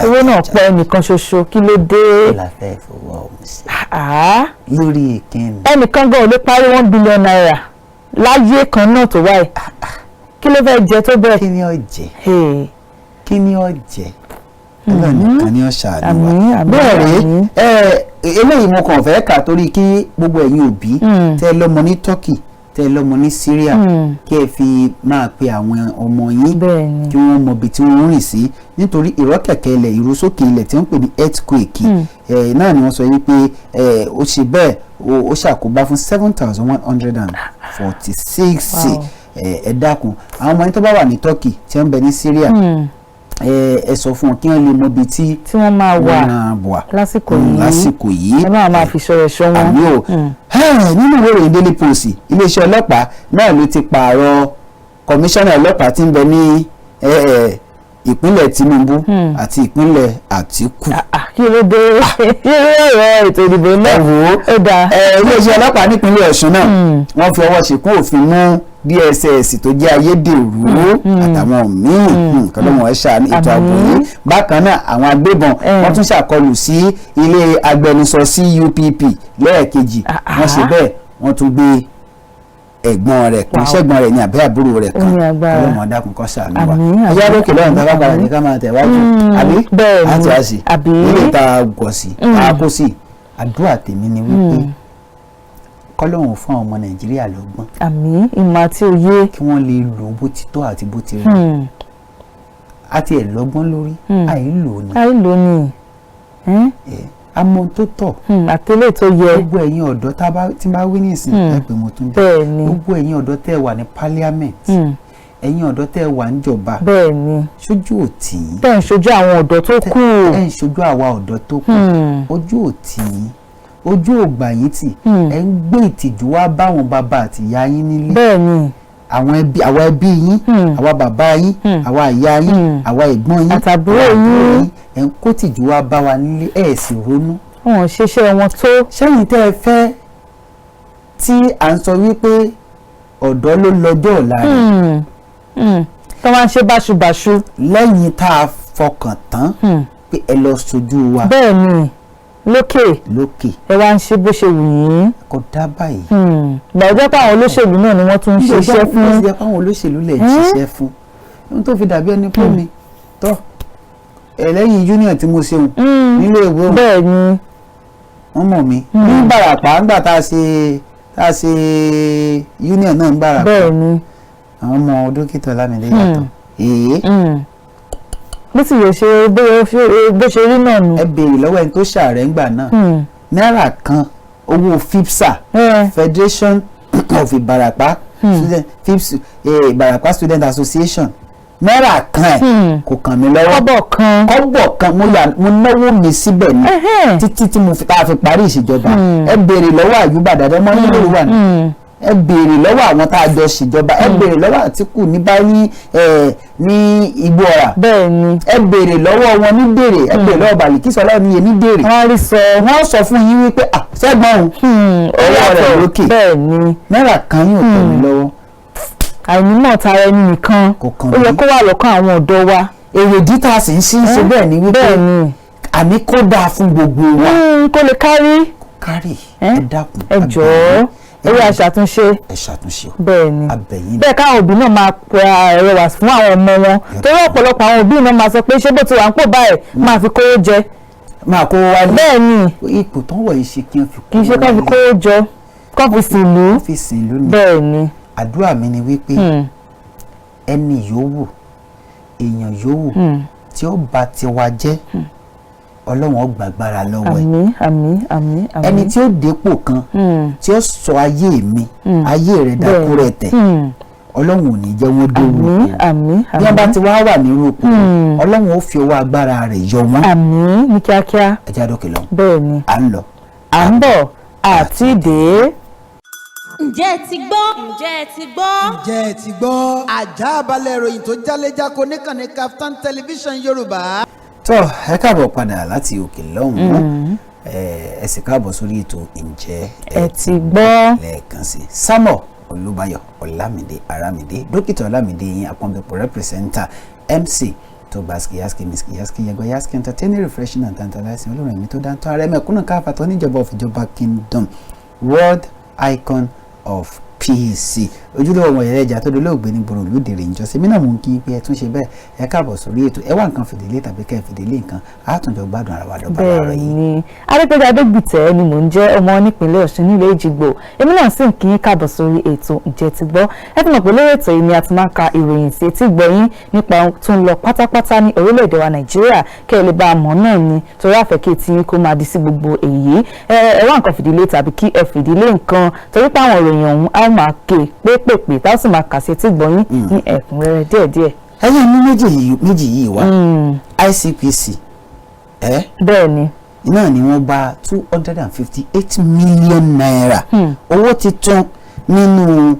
[SPEAKER 4] owó náà pọ̀. Ẹnìkan ṣoṣo, kí ló dé?
[SPEAKER 3] La fẹ́ fowó ọ̀hún sí lórí ìkíni.
[SPEAKER 4] Ẹnìkan gan ò lè parí ₦1 billion láyé kan náà tó wáyé. Kí ló fẹ́ jẹ tó bẹ́ẹ̀?
[SPEAKER 3] Kí ni ó jẹ? Kí ni ó jẹ? Ọlọ́run nìkan ni ó ṣàánú wa. Bẹ́ẹ̀ rèé, eléyìí mo kàn fẹ́ kà torí kí gbogbo ẹ̀yin òbí tẹ́ lọ́mọ ní Turkey, tẹ́ lọ́mọ ní Syria, kí ẹ fi máa pe àwọn ọmọ yín kí wọ́n mọ ibi tí wọ́n ń rìn sí, nítorí ìrọ́kẹ̀kẹ̀ ilẹ̀, ìrúsókè ilẹ̀ tí wọ́n ń pè ní earthquake náà ni wọ́n sọ wípé ó ṣe bẹ́ẹ̀, ó ṣàkóbá fún 7,146. Ẹ dákun, àwọn ọmọ yín tó bá wà ní Turkey, tí wọ́n ń bẹ ní Syria, ẹ sọ fún wọn kí wọ́n lè mọ ibi tí
[SPEAKER 4] tí wọ́n máa wà lásìkò yìí.
[SPEAKER 3] Lásìkò yìí.
[SPEAKER 4] Ẹ máa máa fi ṣọ́rẹ̀ ṣọ́ wọn.
[SPEAKER 3] Àmì o. Nínú ìwé ìròyìn Daily Post, iléeṣẹ́ ọlọ́pàá náà ló ti pààrọ̀ kọmíṣánná ọlọ́pàá tí ń bẹ ní ìpínlẹ̀ Tinubu àti ìpínlẹ̀ Àtíkù.
[SPEAKER 4] Kí ló dé? Irú ọ̀rọ̀ ètò ìdìbò náà ó dáa.
[SPEAKER 3] Iléeṣẹ́ ọlọ́pàá nípínlẹ̀ Ọ̀ṣun náà, wọ́n fi ọwọ́ ṣìkún òfin mú DSS tó jẹ́ ayédèrú àtàwọn míì. Kọlọ́mọ ẹ̀ ṣàánú ètò ààbò yìí. Bákan náà, àwọn agbébọn wọ́n tún ṣàkọlù sí ilé agbẹnusọ CUPP lẹ́ẹ̀kejì. Wọ́n ṣe bẹ́ẹ̀, wọ́n tún gbé ẹ̀gbọ́n rẹ̀ kan, ṣẹ́gbọ́n rẹ̀ ní àbẹ́ àbúrò rẹ̀ kan. Kọlọ́mọ dákun kó ṣàánú wa. Ẹjọ́ lókè lọ́run tá a bá padà ní ká máa tẹ̀wájú, àbí àti àṣì nílé tá a gọ̀ sí, tá a kó sí. Àdúrà tèmi ni wípé kọ́lọ́hún fún àwọn ọmọ Nàìjíríà lọ́gbọ́n.
[SPEAKER 4] Àmín, ìmọ̀ àti òye.
[SPEAKER 3] Kí wọ́n lè lò bó ti tọ́ àti bó ti rí. Àti ẹ̀ lọ́gbọ́n lórí, àìlò ni.
[SPEAKER 4] Àìlò ni.
[SPEAKER 3] Àmọ́ tó tọ́.
[SPEAKER 4] Àtẹlẹ́ tó yẹ.
[SPEAKER 3] Gbogbo ẹ̀yin ọ̀dọ́ tí bá wí nísìn ẹ pé mo tún dé. Gbogbo ẹ̀yin ọ̀dọ́ tẹ́ wà ní parliament, ẹ̀yin ọ̀dọ́ tẹ́ wà níjọba, ṣojú òtí yín.
[SPEAKER 4] Tẹ́ ń ṣojú àwọn ọ̀dọ́ tó kù.
[SPEAKER 3] Tẹ́ ń ṣojú àwa ọ̀dọ́ tó kù, ojú òtí yín, ojú ògbà yín tì. Ẹ ń gbé ìtìjú wá báwọn bàbá àti ìyá yín nílé. Àwọn ẹbí, àwa ẹbí yín, àwa bàbá yín, àwa ìyá yín, àwa ẹ̀gbọ́n yín,
[SPEAKER 4] àtàbúrò yín.
[SPEAKER 3] Ẹ ń kó tìjú wá bá wa nílé, ẹ sì ronú.
[SPEAKER 4] Wọn ò ṣiṣẹ́ wọn tó.
[SPEAKER 3] Sẹ́yìn tẹ́ ẹ fẹ́ tí à ń sọ wípé ọ̀dọ́ ló lọ́jọ́ ọ̀la rẹ̀.
[SPEAKER 4] Tó máa ń ṣe báṣubàṣu.
[SPEAKER 3] Lẹ́yìn tá a fọkàn tán pé ẹ lọ sojú wa.
[SPEAKER 4] Bẹ́ẹ̀ni, lókè.
[SPEAKER 3] Lókè.
[SPEAKER 4] Ẹ wá ń ṣe bó ṣe wù yín.
[SPEAKER 3] Kò dá báyìí.
[SPEAKER 4] Gbà ọjọ́ pé àwọn olóṣèlú náà ni wọ́n tún ń ṣiṣẹ́ fún.
[SPEAKER 3] Ó ti jẹ́ pé àwọn olóṣèlú lè ṣiṣẹ́ fún ohun tó fi dàbí ẹni pé mi tọ́ ẹlẹ́yìn union tí mo ṣeun nílé ìwé òun. Wọ́n mọ̀ mí ní Ìbàràpá nígbà tá a ṣe union náà ní Ìbàràpá. Àwọn ọmọ dókítà Ọlámídé yàtọ̀ èé.
[SPEAKER 4] Bó sì yẹ ṣe bó ṣe rí náà nù.
[SPEAKER 3] Ẹ béèrè lọ́wọ́ ẹni tó ṣàárẹ̀ ńgbà náà, náírà kan owó FIPSA, Federation of Ìbàràpá Student, FIPS, Ìbàràpá Student Association. Náírà kan ẹ̀ kò kàn mí lọ́wọ́.
[SPEAKER 4] Kọ́bọ̀ kan.
[SPEAKER 3] Kọ́bọ̀ kan. Mo yà, mo náwó mi síbẹ̀ ni títí tí mo fi tá a fi parí ìṣèjọba. Ẹ béèrè lọ́wọ́ Àyùbá dàdé ọmọ nílùú wà ní, ẹ béèrè lọ́wọ́ àwọn tá a jọ ṣèjọba, ẹ béèrè lọ́wọ́ Àtìkù ní bá ní ẹ ní Igbó Ọ̀rà. Ẹ béèrè lọ́wọ́ wọn ní dèrè, ẹ béèrè lọ́wọ́ Bàlíkísọ̀ Ọláníyè ní dèrè.
[SPEAKER 4] Wọ́n rí sọ.
[SPEAKER 3] Wọ́n sọ fún yín wípé, ah, sẹ́gbọ̀n òun
[SPEAKER 4] Ó
[SPEAKER 3] ọwọ́ rẹ̀
[SPEAKER 4] yàtọ̀.
[SPEAKER 3] lókè. Náírà kan yóò tẹ̀ mí lọ́wọ́.
[SPEAKER 4] Àìnímọ̀ tara ẹni nìkan
[SPEAKER 3] Kò kàn
[SPEAKER 4] ó yẹ
[SPEAKER 3] mí.
[SPEAKER 4] kó wà lọ́kàn àwọn ọ̀dọ́ wa.
[SPEAKER 3] Èrèdí tá a sì ń ṣe ń ṣe bẹ́ẹ̀ ni wípé àní kó dáa fún gbogbo wa.
[SPEAKER 4] Kó lè kárí.
[SPEAKER 3] Kárì. Ẹ dákun.
[SPEAKER 4] Ẹ jọ̀ọ́, ẹ yá ṣàtúnṣe.
[SPEAKER 3] Ẹ ṣàtúnṣe o.
[SPEAKER 4] Bẹ́ẹ̀ ni.
[SPEAKER 3] Abẹ̀yìn.
[SPEAKER 4] Bẹ́ẹ̀ káwọn òbí náà máa pe ẹ̀rọ wà fún àwọn ọmọ wọn, torí ọ̀pọ̀lọpọ̀ àwọn òbí náà máa sọ pé ṣé bó ti wà ń pò báyìí, máa fi kówó jẹ.
[SPEAKER 3] Máa kó wá ní
[SPEAKER 4] Bẹ́ẹ̀ ni.
[SPEAKER 3] ipò tán wọ̀ yìí ṣe kí wọ́n fi
[SPEAKER 4] Kì í ṣe kán fi kówó jọ, kán fi sìn ìlú.
[SPEAKER 3] Fi sìn lónìí. Àdúrà mi ni wípé ẹni yòówù, èèyàn yòówù tí ó bá tiwa jẹ́, Ọlọ́run ó gbàgbára lọ́wọ́ ẹ̀.
[SPEAKER 4] Àmín, àmín, àmín, àmín.
[SPEAKER 3] Ẹni tí ó dépò kan tí ó sọ ayé mi, ayé rẹ̀ dákúrẹ̀ tẹ̀, Ọlọ́run ò ní jẹ́ wọ́n dérú
[SPEAKER 4] Àmín.
[SPEAKER 3] ipò.
[SPEAKER 4] Àmín.
[SPEAKER 3] Bí wọ́n bá
[SPEAKER 4] Àmín.
[SPEAKER 3] ti wá wà nírú ipò, Ọlọ́run ó fi ọwọ́ agbára rẹ̀ yọ wọ́n.
[SPEAKER 4] Àmín ní kíákíá.
[SPEAKER 3] Ẹ jẹ́ àdókè lọ́hùn.
[SPEAKER 4] Bẹ́ẹ̀ ni.
[SPEAKER 3] À ń lọ.
[SPEAKER 4] À ń bọ̀ àti dé.
[SPEAKER 1] Ǹjẹ́ ẹ ti gbọ́? Ǹjẹ́ ẹ ti gbọ́?
[SPEAKER 2] Ǹjẹ́ ẹ ti gbọ́? Àjá balẹ̀ ìròyìn tó jálẹ́jáko níkànnì Kaftan Television Yorùbá.
[SPEAKER 3] Tó, ẹ káàbọ̀ padà láti òkè lọ́hùn-ún. Ẹ sì káàbọ̀ sórí ètò Ǹjẹ́
[SPEAKER 4] Ẹ Ti Gbọ́.
[SPEAKER 3] Lẹ́ẹ̀kan sí, Samuel Olúbayọ̀ Ọlámídé Arámídé, dókítà Ọlámídé yín apọ́nbẹ́pọ̀ representer, MC tó gba skiyaski miskiyaski yẹgbẹ yaski, entertaining, refreshing and tantalizing, olórin ẹ̀mí tó dáńtọ́, ààrẹ mẹ̀kúnnù káfàtọ́ níjọba òfìjọba kingdom, world icon of peace, ojúlówó ọmọ ìyá ẹja tó dolóògbé ní gbòòrò lódìrí ìjọsìn mí náà. Mú kí n pé ẹ tún ṣe bẹ́ẹ̀, ẹ káàbọ̀ sórí ètò. Ẹ wá nǹkan fìdílé tàbí kẹ́ ẹ fìdílé nǹkan, àtúnjọ gbádùn ara wa dọ́gba láàárọ̀
[SPEAKER 4] Bẹ́ẹ̀
[SPEAKER 3] yìí.
[SPEAKER 4] ni, Adépẹ́jọ́ Adégbìtẹ́ ni mò ń jẹ́, ọmọ nípínlẹ̀ Ọ̀ṣun nílé Èjìgbò. Èmi náà sì ń kí yín káàbọ̀ sórí ètò Ǹjẹ́ Ti Gbọ́. Ẹ ti mọ̀ pé lórí ètò yìí ni a ti máa ń ka ìròyìn sí etí gbọ̀yìn nípa ohun tó ń lọ pátápátá ní orílẹ̀-èdè wa Nàìjíríà, kẹ́ ẹ lè bá a mọ̀ náà ni, torí àfẹ́ kí etí yín kó máa di sí gbogbo èyí. Ẹ wá nǹkan fìdílé tàbí kí ẹ fìdílé nǹkan, torí pé àwọn ìròyìn ọ̀hún á máa ké pépèpè, tá a sì máa kà sí etí gbọ̀yìn ní ẹ̀kúnrẹ́rẹ́ díẹ̀díẹ̀.
[SPEAKER 3] Ẹyẹ ní méjì yìí, méjì yìí wá, ICPC ẹ
[SPEAKER 4] Bẹ́ẹ̀ ni.
[SPEAKER 3] Náà ni wọ́n gba ₦258 million owó titun nínú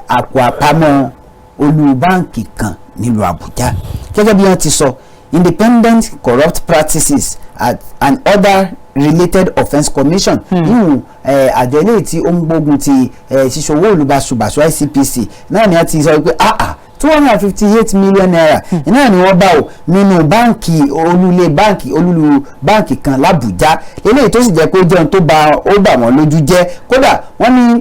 [SPEAKER 3] àpò àpamọ́ olú báǹkì kan nílùú Àbújá. Gẹ́gẹ́ bí wọ́n ti sọ, Independent Corrupt Practices and Other Related Offence Commission, yíyún àjọ eléyìí tí ó ń gbógun ti ṣíṣòwò olùbáṣubàṣu, ICPC náà ni wọ́n ti sọ pé ₦258 million náà ni wọ́n bá o nínú báǹkì olúlé báǹkì olúlu báǹkì kan l'Àbújá, eléyìí tó sì jẹ́ pé ó jẹun tó bà ó bà wọ́n lójú jẹ́. Kódà wọ́n ní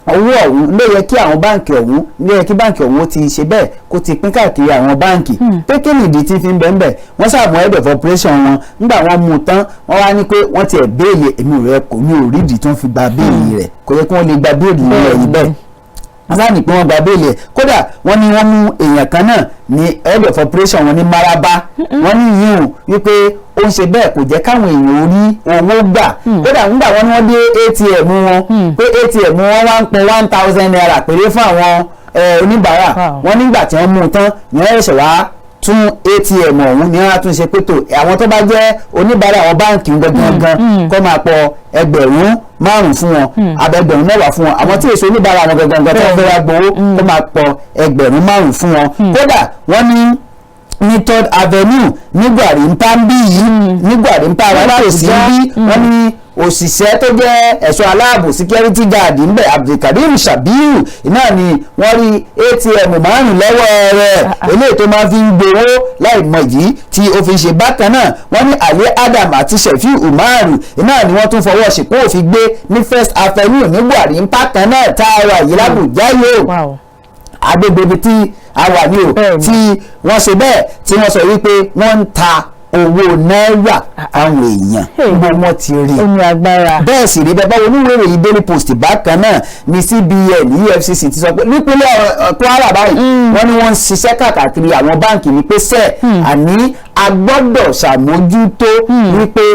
[SPEAKER 3] owó ọ̀hún ló yẹ kí àwọn báǹkì ọ̀hún ló yẹ kí báǹkì ọ̀hún ó ti ṣe bẹ́ẹ̀ kó ti pín káàkiri àwọn báǹkì, pé kí nìdí tí fi ń bẹ́ẹ̀ bẹ́ẹ̀. Wọ́n ṣàmú head of operation wọn. Nígbà wọ́n mú un tán, wọ́n wá ní pé wọ́n tiẹ̀ bail. Èmi ò rẹ kò ní ò rídìí tó ń fi gba bail rẹ̀. Kò yẹ kí wọ́n lè gba bail rẹ̀ yìí bẹ́ẹ̀. Wọ́n sáà ní pé wọ́n gba bail ẹ̀. Kódà wọ́n ní wọ́n mú èèyàn kan náà ní head of operation wọn ní Maraba. Wọ́n ní yíyún wípé ó ń ṣe bẹ́ẹ̀ kò jẹ́ káwọn èèyàn ó rí owó gbà. Kódà nígbà wọ́n ní wọ́n dé ATM wọn, pé ATM wọn wá ń pín ₦1,000 péré fún àwọn oníbàárà. Wọ́n nígbà tí wọ́n mú un tán ní wọ́n ṣẹ̀ṣẹ̀ wá tún ATM ọ̀hún ní wọ́n á tún ṣe pé tó àwọn tó bá jẹ́ oníbàárà àwọn báǹkì gangan gan kó máa pọ̀ 5,000 fún wọn, abẹgbẹ̀rún 10 fún wọn. Àwọn tí èso oníbàárà àwọn gangan tó ń fẹ́ wá gbowó, kó máa pọ̀ 5,000 fún wọn. Kódà wọ́n ní ní Third Avenue ní Gwarinpa ń bí yìí, ní Gwarinpa wọn tòsí ń bí, wọ́n ní òṣìṣẹ́ tó jẹ́ ẹ̀ṣọ́ aláàbò, security guard ńbẹ̀, Abdulkareem Shabiu náà ni wọ́n rí ATM 5 lọ́wọ́ rẹ̀, eléyìí tó máa fi ń gbowó láì mọ̀ yìí tí ó fi ń ṣe. Bákan náà, wọ́n ní Ali Adam àti Shefiu Umaru náà ni wọ́n tún fọwọ́ ṣìkún òfin gbé ní First Avenue ní Gwarinpa kan náà tá a wà yìí l'Àbújá yìí o, agbègbè ibi tí a wà ní o, tí wọ́n ṣe bẹ́ẹ̀ tí wọ́n sọ wípé wọ́n ń ta owó náírà àwọn èèyàn. Gbogbo wọn ti rí.
[SPEAKER 4] Ó ní agbára.
[SPEAKER 3] Bẹ́ẹ̀ sì rí bẹ́ẹ̀. Báwo oníwèé ìròyìn Daily Post bákan náà ní CBN, EFCC ti sọ pé nípínlẹ̀ Kwara báyìí, wọ́n ní wọ́n ń ṣiṣẹ́ káàkiri àwọn báǹkì ní pé sẹ́ẹ̀ àní a gbọ́dọ̀ ṣàmójútó wípé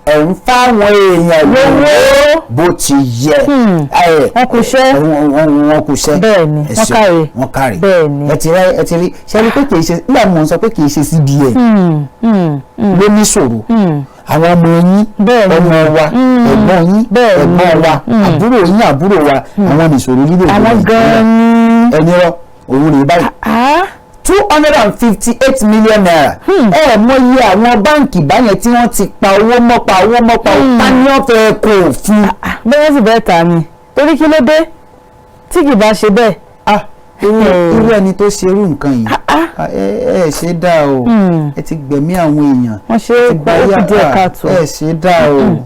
[SPEAKER 3] ẹ̀ ń fáwọn èèyàn lówó. Bó ti yẹ.
[SPEAKER 4] Wọ́n kú iṣẹ́.
[SPEAKER 3] Wọ́n kú iṣẹ́.
[SPEAKER 4] Bẹ́ẹ̀ni,
[SPEAKER 3] Ẹ
[SPEAKER 4] wọ́n
[SPEAKER 3] ṣeun,
[SPEAKER 4] káre.
[SPEAKER 3] wọ́n káre.
[SPEAKER 4] Bẹ́ẹ̀ni.
[SPEAKER 3] Ẹ ti rí ṣe rí pé kì í ṣe nígbà mò ń sọ pé kì í ṣe CBN ló ní ṣòro, àwọn ọmọ yín, ọmọ wa, ẹ̀gbọ́n yín, ẹ̀gbọ́n wa, àbúrò yín, àbúrò wa, àwọn nìṣòro lílò.
[SPEAKER 4] Àwọn gan-an ni.
[SPEAKER 3] Ẹni rọ òun rèé báyìí, ₦258 million. Ẹ mọ iye àwọn báǹkì báyẹn tí wọ́n ti pa owó mọ́, pa owó mọ́, pa owó ta ni wọ́n fẹ́ kó o fún.
[SPEAKER 4] Bẹ́ẹ̀ sì bẹ́ẹ̀ tà ni, torí kí ló dé tí kì bá ṣe bẹ́ẹ̀?
[SPEAKER 3] Ah, irú ẹni tó ṣe irú nǹkan yìí, ah, ẹ ṣe dáa o. Ẹ ti gbẹ̀mí àwọn èèyàn.
[SPEAKER 4] Wọ́n ṣe
[SPEAKER 3] ẹ ti
[SPEAKER 4] é kú díẹ̀ káàtó.
[SPEAKER 3] Ẹ ṣe dáa o.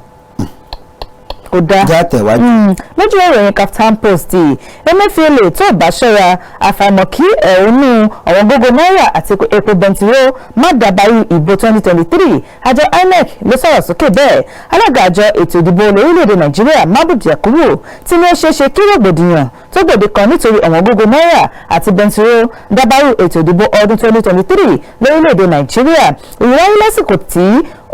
[SPEAKER 4] Kò dáa.
[SPEAKER 3] Já tẹ̀wájú.
[SPEAKER 4] Lójú ìròyìn Kaftan Post yìí, Emefiele tó bá ṣọ́ra, àfàìmọ̀ kí ẹ̀hónú ọ̀wọ́n gógó náírà àti epo bẹntiró má dàbàrú ìbò 2023. Àjọ INEC ló sọ̀rọ̀ sókè bẹ́ẹ̀. Alága àjọ ètò ìdìbò lórílẹ̀‐èdè Nàìjíríà, Mahmood Yakubu, tí ní ó ṣeé ṣe kí rògbòdìyàn tó gbòde kan nítorí ọ̀wọ́n gógó náírà àti bẹntiró dàbàrú ètò ìdìbò ọdún 2023 lórílẹ̀‐èdè Nàìjíríà. Ìwáyé lásìkò tí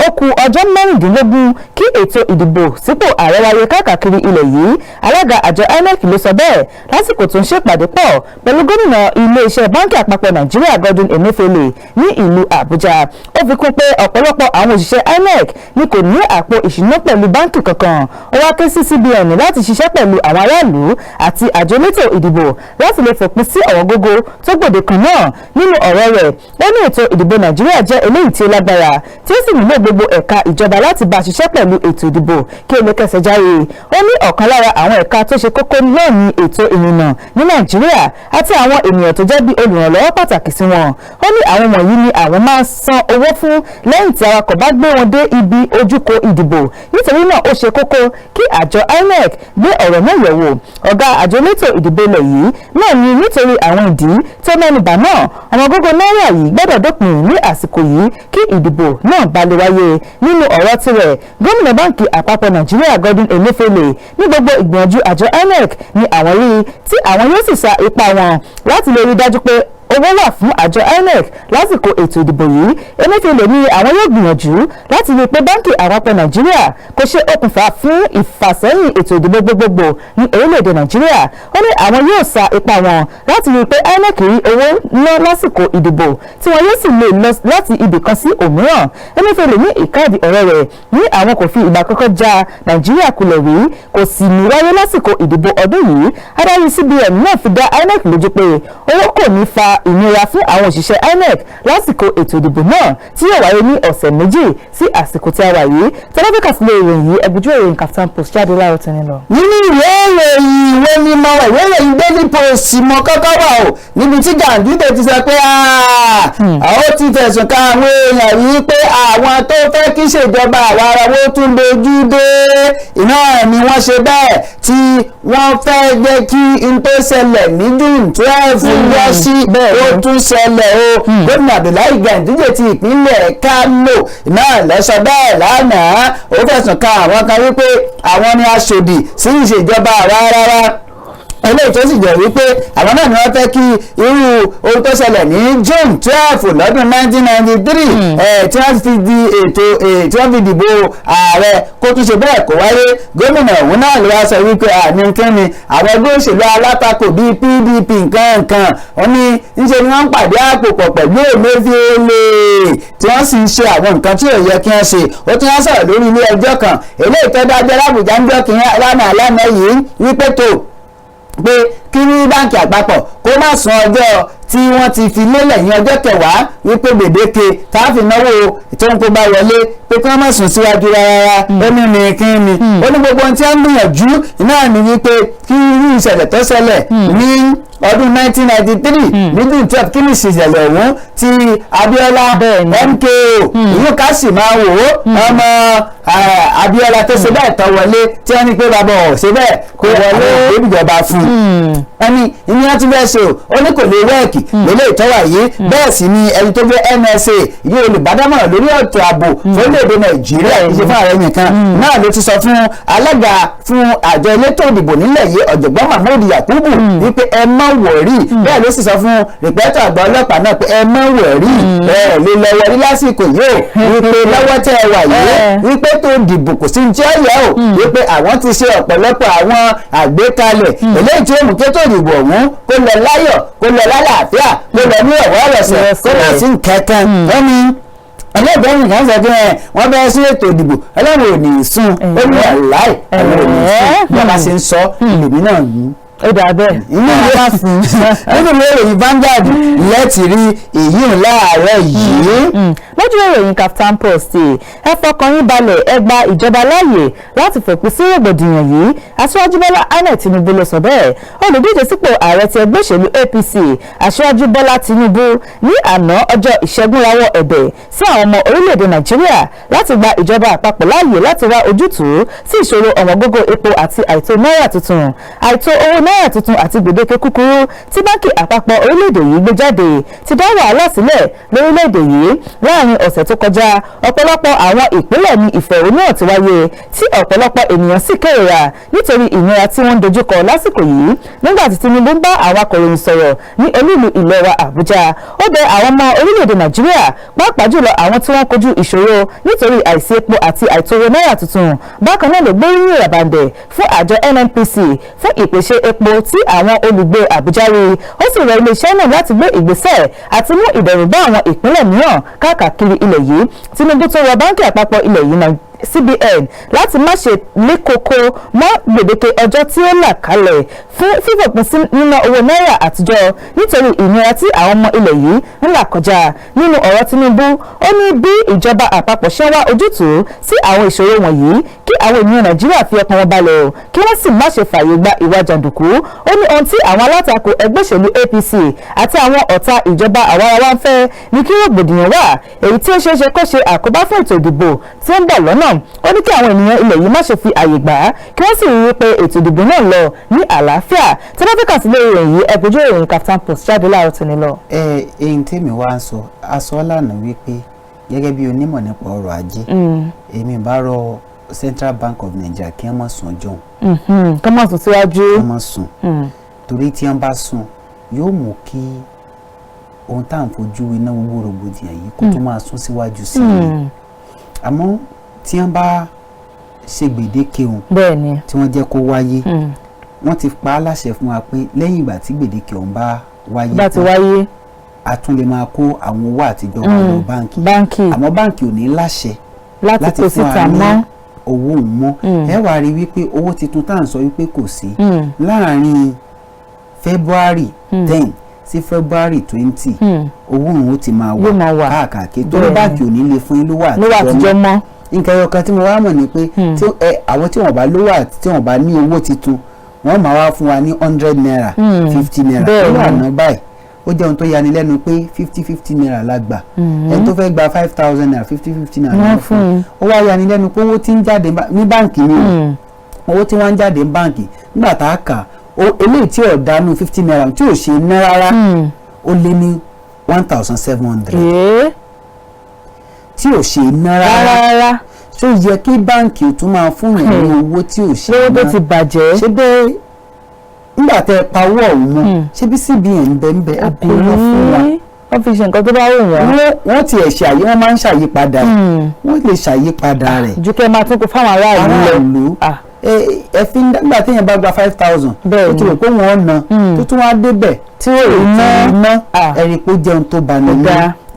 [SPEAKER 4] ó kù ọjọ́ 16 kí ètò ìdìbò sípò ààrẹ wáyé káàkiri ilẹ̀ yìí. Alága àjọ INEC ló sọ bẹ́ẹ̀ lásìkò tó ń ṣèpàdé pọ̀ pẹ̀lú gómìnà iléeṣẹ́ báńkì àpapọ̀ Nàìjíríà, Godwin Emefiele, ní ìlú Àbújá. Ó fi kún pé ọ̀pọ̀lọpọ̀ àwọn òṣìṣẹ́ INEC ni kò ní àpò ìṣúná pẹ̀lú báńkì kankan. Ó wá ké sí CBN láti ṣiṣẹ́ pẹ̀lú àwọn aráàlú àti àjọ elétò ìdìbò láti lè fòpin sí ọ̀wọ́n gógó tó gbòde kan náà. Nínú ọ̀rọ̀ rẹ̀, ó ní ètò ìdìbò Nàìjíríà jẹ́ eléyìí tí ó lágbára, tí ó sì nílò gbogbo ẹ̀ka ìjọba láti bá a ṣiṣẹ́ pẹ̀lú ètò ìdìbò kí ó lè kẹsẹ̀ járe. Ó ní ọ̀kan lára àwọn ẹ̀ka tó ṣe kókó náà ní ètò ìrìnnà ní Nàìjíríà àti àwọn ènìyàn tó jẹ́ bí olùrànlọ́wọ́ pàtàkì sí wọn. Ó ní àwọn wọ̀nyí ni àwọn máa ń san owó fún lẹ́yìn tí awakọ̀ bá gbé wọn dé ibi ojúkò ìdìbò. Nítorí náà, ó ṣe kókó kí àjọ INEC gbé ọ̀rọ̀ náà yẹ̀wò. Ọ̀gá àjọ elétò ìdìbò ilẹ̀ yìí náà ní nítorí àwọn ìdí tó mẹ́nubà náà, ọ̀wọ́n gógó náírà yìí gbọ́dọ̀ dópin ní àsìkò yìí kí ìdìbò náà bá lè wáyé. Nínú ọ̀rọ̀ tirẹ̀, gómìnà báńkì àpapọ̀ Nàìjíríà, Godwin Emefiele, ní gbogbo ìgbìyànjú àjọ INEC ní àwọn rí tí àwọn yóò sì sa ipá wọn láti lè rí dájú pé owó wà fún àjọ INEC lásìkò ètò ìdìbò yìí. Emefiele ní àwọn yóò gbìyànjú láti rí i pé báńkì àpapọ̀ Nàìjíríà kò ṣe okùnfà fún ìfàsẹ́yìn ètò ìdìbò gbogbogbò ní orílẹ̀-èdè Nàìjíríà. Ó ní àwọn yóò sa ipá wọn láti rí i pé INEC rí owó ná lásìkò ìdìbò, tí wọn yóò sì lè lọ láti ibì kan sí òmíràn. Emefiele ní ìkádìí ọ̀rọ̀ rẹ̀ ní àwọn kò fi ìgbà kankan já Nàìjíríà kulẹ̀ rí, kò sì ní wáyé lásìkò ìdìbò ọdún yìí. Adarí CBN náà fi dá INEC lójú pé owó kò ní fa ìnira fún àwọn òṣìṣẹ́ INEC lásìkò ètò ìdìbò náà tí yóò wáyé ní ọ̀sẹ̀ 2 sí àsìkò tí a wà yìí. Tẹlifíkà sílé ìròyìn yìí, ẹgbẹ́jú ìròyìn Kaftan Post jáde láàárọ̀ tó ní lọ.
[SPEAKER 3] Nínú ìwé ìròyìn ìwé mímọ́, ìwé ìròyìn Daily Post mọ kọ́kọ́ wà o, níbi tí Ganduje ti sọ pé àwọn ti fẹ̀sùn kan àwọn èèyàn yìí pé àwọn tó fẹ́ kí ṣèjọba àwa ara wo tún dojú dé iná ni wọ́n ṣe bẹ́ẹ̀ tí wọ́n fẹ́ jẹ́ kí n tó ṣẹlẹ̀ ní June 12 yọ sí ó tún ṣẹlẹ̀ o. Gómìnà Abdullahi Ganduje ti ìpínlẹ̀ Kano náà ló sọ bẹ́ẹ̀ lánàá. Ó fẹ̀sùn kan àwọn kan wípé àwọn ni aṣòdì sí ìṣèjọba àwa rárá, eléyìí tó sì jẹ́ wípé àwọn náà ni wọ́n fẹ́ kí irú ohun tó ṣẹlẹ̀ ní June 12 lọ́dún 1993 tí wọ́n fi di ètò tí wọ́n fi dìbò ààrẹ kó tún ṣe bẹ́ẹ̀ kó wáyé. Gómìnà òun náà ló wá sọ wípé àní kíni àwọn ẹgbẹ́ òṣèlú alátakò bíi PDP nǹkan nǹkan, wọ́n ní níṣe ni wọ́n ń pàdé àpò pọ̀ pẹ̀lú Emefiele tí wọ́n sì ń ṣe àwọn nǹkan tí ò yẹ kí wọ́n ṣe. Ó tún wá sọ̀rọ̀ lórí ilé ẹjọ́ kan eléyìí tó dájọ́ l'Ábùjá ń jọ́ kí lánàá lánàá yìí wípé tó pé kí ní báǹkì àpapọ̀ kó má sún ọjọ́ tí wọ́n ti fi lélẹ̀ ní ọjọ́ 10 wípé gbèdéke tá a fi náwó tó ń kó bá wọlé pé kí wọ́n má sún síwájú rárá. Ó ní ní kí ni, ó ní gbogbo ohun tí wọ́n ń gbìyànjú náà ni wípé kí irú ìṣẹ̀lẹ̀ tó ṣẹlẹ̀ ní ọdún 1993 ní June 12, kí ni ìṣẹ̀lẹ̀ ọ̀hún ti Abiola MKO ìlú ká sì máa wò ó, ọmọ Abiola tó ṣe bẹ́ẹ̀ tọ́ wọlé tí wọ́n ní pé bàbá ọ̀ ṣe bẹ́ẹ̀ kó wọlé ìjọba fún un, ẹni ìní wọn tún fẹ́ ṣe o. Ó ní kò lè wẹ́ẹ̀kì lélẹ̀ ìtọ́wà yìí. Bẹ́ẹ̀ sì ni ẹni tó jẹ́ NSA yìí, olùbádámọ̀ràn lórí ọ̀tọ̀ ààbò fórílẹ̀-èdè Nàìjíríà, kì í ṣe fún ààrẹ nìkan náà, ló ti sọ fún alága fún àjọ elétò ìdìbò nílẹ̀ yìí, ọ̀jọ̀gbọ́n Mahmood Yakubu, wípé ẹ má worry. Bẹ́ẹ̀ ló sì sọ fún rìpẹ́tọ̀ àgbà ọlọ́pàá náà pé ẹ má worry, ẹ lè lọ wọlé lásìkò yìí o, wípé lọ́wọ́ tẹ́ ẹ wà yìí, wípé tó dìbò kò sí ní tí ó yẹ o, wípé àwọn ti ṣe ọ̀pọ̀lọpọ̀ àwọn àgbékalẹ̀ eléyìí tí ó mú kétò ìdìbò ọ̀hún kó lọ láyọ̀, kó lọ lálàáfíà, kó lọ ní ọ̀wọ́ ọ̀rọ̀sẹ̀, kó má sí nǹkankan. Wọ́n ní ẹlẹ́gbẹ̀rún kan sọ pé wọ́n bẹ́ẹ̀ sí ètò ìdìbò, Ọlọ́run ò ní í sún. Ó ní àláì, àwọn ò ní í sún. Bí wọ́n bá ṣe ń sọ lèmi náà yìí.
[SPEAKER 4] Ó dà bẹ́ẹ̀.
[SPEAKER 3] Inú ìwé ìròyìn Vanguard lẹ́tì rí èyí láàárọ̀ yìí.
[SPEAKER 4] Lójú ìròyìn Kaftan Post, ẹ fọkàn yín balẹ̀, ẹ gba ìjọba láàyè láti fòpin sí rògbòdìyàn yìí, Aṣíwájú Bọ́lá Ahmed Tinubu ló sọ bẹ́ẹ̀. Olùdíje sípò ààrẹ ti ẹgbẹ́ òṣèlú APC, Aṣíwájú Bọ́lá Tinubu, ní àná ọjọ́ Ìṣẹ́gun rawọ́ ẹ̀bẹ̀ sí àwọn ọmọ orílẹ̀-èdè Nàìjíríà láti gba ìjọba àpapọ̀ láàyè láti wá ojútùú sí ìṣòro ọ̀wọ́ngógó epo àti àìtó náírà tuntun. Àìtó owó náírà tuntun àti gbèdéke kúkúrú tí báńkì àpapọ̀ orílẹ̀-èdè yìí gbé jáde ti dá wàhálà sílẹ̀ lórílẹ̀-èdè yìí. Láàrin ọ̀sẹ̀ tó kọjá, ọ̀pọ̀lọpọ̀ àwọn ìpínlẹ̀ ní ìfẹ̀hónúhàn ti wáyé, tí ọ̀pọ̀lọpọ̀ ènìyàn sì kérora nítorí ìnira tí wọ́n ń dojúkọ lásìkò yìí. Nígbà tí Tinubu ń bá àwọn akọ̀ròyìn sọ̀rọ̀ ní olúìlú ilẹ̀ wa Àbújá, ó bẹ àwọn ọmọ orílẹ̀-èdè Nàìjíríà, pàápàá jùlọ àwọn tí wọ́n kojú ìṣòro nítorí àìsí epo àti àìtó náírà tuntun. Bákan náà ló gbóríyìn ràbàǹdẹ̀ fún àjọ NNPC fún ìpèsè epo tí àwọn olùgbé Àbújá rí. Ó sì rọ iléeṣẹ́ náà láti gbé ìgbésẹ̀ àti mú ìdẹ̀rùn bá àwọn ìpínlẹ̀ mìíràn káàkiri ilẹ̀ yìí. Tinubu tó rọ báńkì àpapọ̀ ilẹ̀ yìí, CBN, láti má ṣe lé koko mọ́ gbèdéke ọjọ́ tí ó là kalẹ̀ fún fífòpin sí níná owó náírà àtijọ́ nítorí ìnira tí àwọn ọmọ ilẹ̀ yìí ń là kọjá. Nínú ọ̀rọ̀ Tinubu, ó ní bí ìjọba àpapọ̀ ṣe ń wá ojútùú sí àwọn ìṣòro wọ̀nyí, kí àwọn ènìyàn Nàìjíríà fi ọkàn wọn balẹ̀ o, kí wọ́n sì má ṣe fààyè gba ìwà jàǹdùkú. Ó ní ohun tí àwọn alátakò ẹgbẹ́ òṣèlú APC àti àwọn ọ̀tá ìjọba àwarawa ń fẹ́ ní kí rògbòdìyàn wà, èyí tí ó ṣeé ṣe kó ṣe àkóbá fún ètò ìdìbò tí ó ń bọ̀ lọ́nà. Ó ní kí àwọn ènìyàn ilẹ̀ yìí má ṣe fi àyè gbà á, kí wọ́n sì rí i pé ètò ìdìbò náà lọ ní àlàáfíà. Tí wọ́n fi kà sí lórí ìròyìn yìí, ẹ bójú ìròyìn Kaftan Post jáde láàárọ̀ tòní lọ.
[SPEAKER 3] Ẹ eyín tèmi wá ń sọ aṣọ lánàá wípé gẹ́gẹ́ bí onímọ̀ nípa ọrọ̀ ajé, èmi bá rọ Central Bank of Nigeria kí wọ́n má sùn ọjọ́
[SPEAKER 4] òun. Kí wọ́n má sùn síwájú.
[SPEAKER 3] Kí wọ́n má sùn, torí tí wọ́n bá sùn yóò mú kí ohun tá à ń fojú iná gbogbo rògbòdìyàn yìí kó tó máa sún síwájú sí i. Àmọ́ tí wọ́n bá ṣe gbèdéke òun tí wọ́n jẹ́ kó wáyé, wọ́n ti pa á láṣẹ fún wa pé lẹ́yìn ìgbà tí gbèdéke òun bá wáyé
[SPEAKER 4] bá ti wáyé,
[SPEAKER 3] a tún lè máa kó àwọn owó àtijọ́ wa lọ báǹkì.
[SPEAKER 4] Báǹkì.
[SPEAKER 3] Àmọ́ báǹkì ò ní láṣẹ
[SPEAKER 4] láti kó síta mọ́.
[SPEAKER 3] Owó òun mọ́. Ẹ wàá rí wípé owó tuntun tá à ń sọ wípé kò sí láàárín February 10 sí February 20, owó òun ó ti máa wà káàkiri, torí báǹkì ò ní lè fún yín lówó
[SPEAKER 4] àtijọ́ mọ́.
[SPEAKER 3] Nǹkan ẹyọ kan tí mo wá mọ̀ ni pé àwọn tí wọ́n bá lówó àti tí wọ́n bá ní owó tuntun, wọ́n máa wá fún wa ní 100 naira, 50 naira. Lówó àná báyìí, ó jẹ́ ohun tó yani lẹ́nu pé 50 50 naira la gbà. Ẹni tó fẹ́ gba 5,000 naira, 50 50 naira ló fún un. Ó wá yani lẹ́nu pé owó tí ń jáde ní báǹkì ni owó tí wọ́n ń jáde ní báǹkì nígbà tá a kà ó, eléyìí tí ò dánú 50 naira tí ò ṣe ná rárá, ó lé ní 1,700 tí ò ṣe ná rárá. Ṣó yẹ kí báǹkì tún máa fún yàn ní owó tí ò ṣe
[SPEAKER 4] ná, lówó tó ti bàjẹ́?
[SPEAKER 3] Ṣé bẹ́ẹ̀ nígbà tẹ́ ẹ pawó ọ̀hún mọ́, ṣé bí CBN ń bẹ ń bẹ, ẹ kó lọ fún wa.
[SPEAKER 4] Wọ́n fi ṣe nǹkan tó bá wù wọ́n.
[SPEAKER 3] Wọ́n tiẹ̀ ṣe àyè, wọ́n máa ń ṣàyípadà, wọ́n lè ṣàyípadà rẹ̀.
[SPEAKER 4] Ju kẹ́ máa tún kó fáwọn aráàlú lọ.
[SPEAKER 3] Aráàlú ẹ fi nígbà téèyàn bá gba 5,000, ó ti rò pé wọ́n ná, tó tún wá débẹ̀
[SPEAKER 4] tí ò rí
[SPEAKER 3] ná, ẹ̀rí pé ó jẹun tó bá ní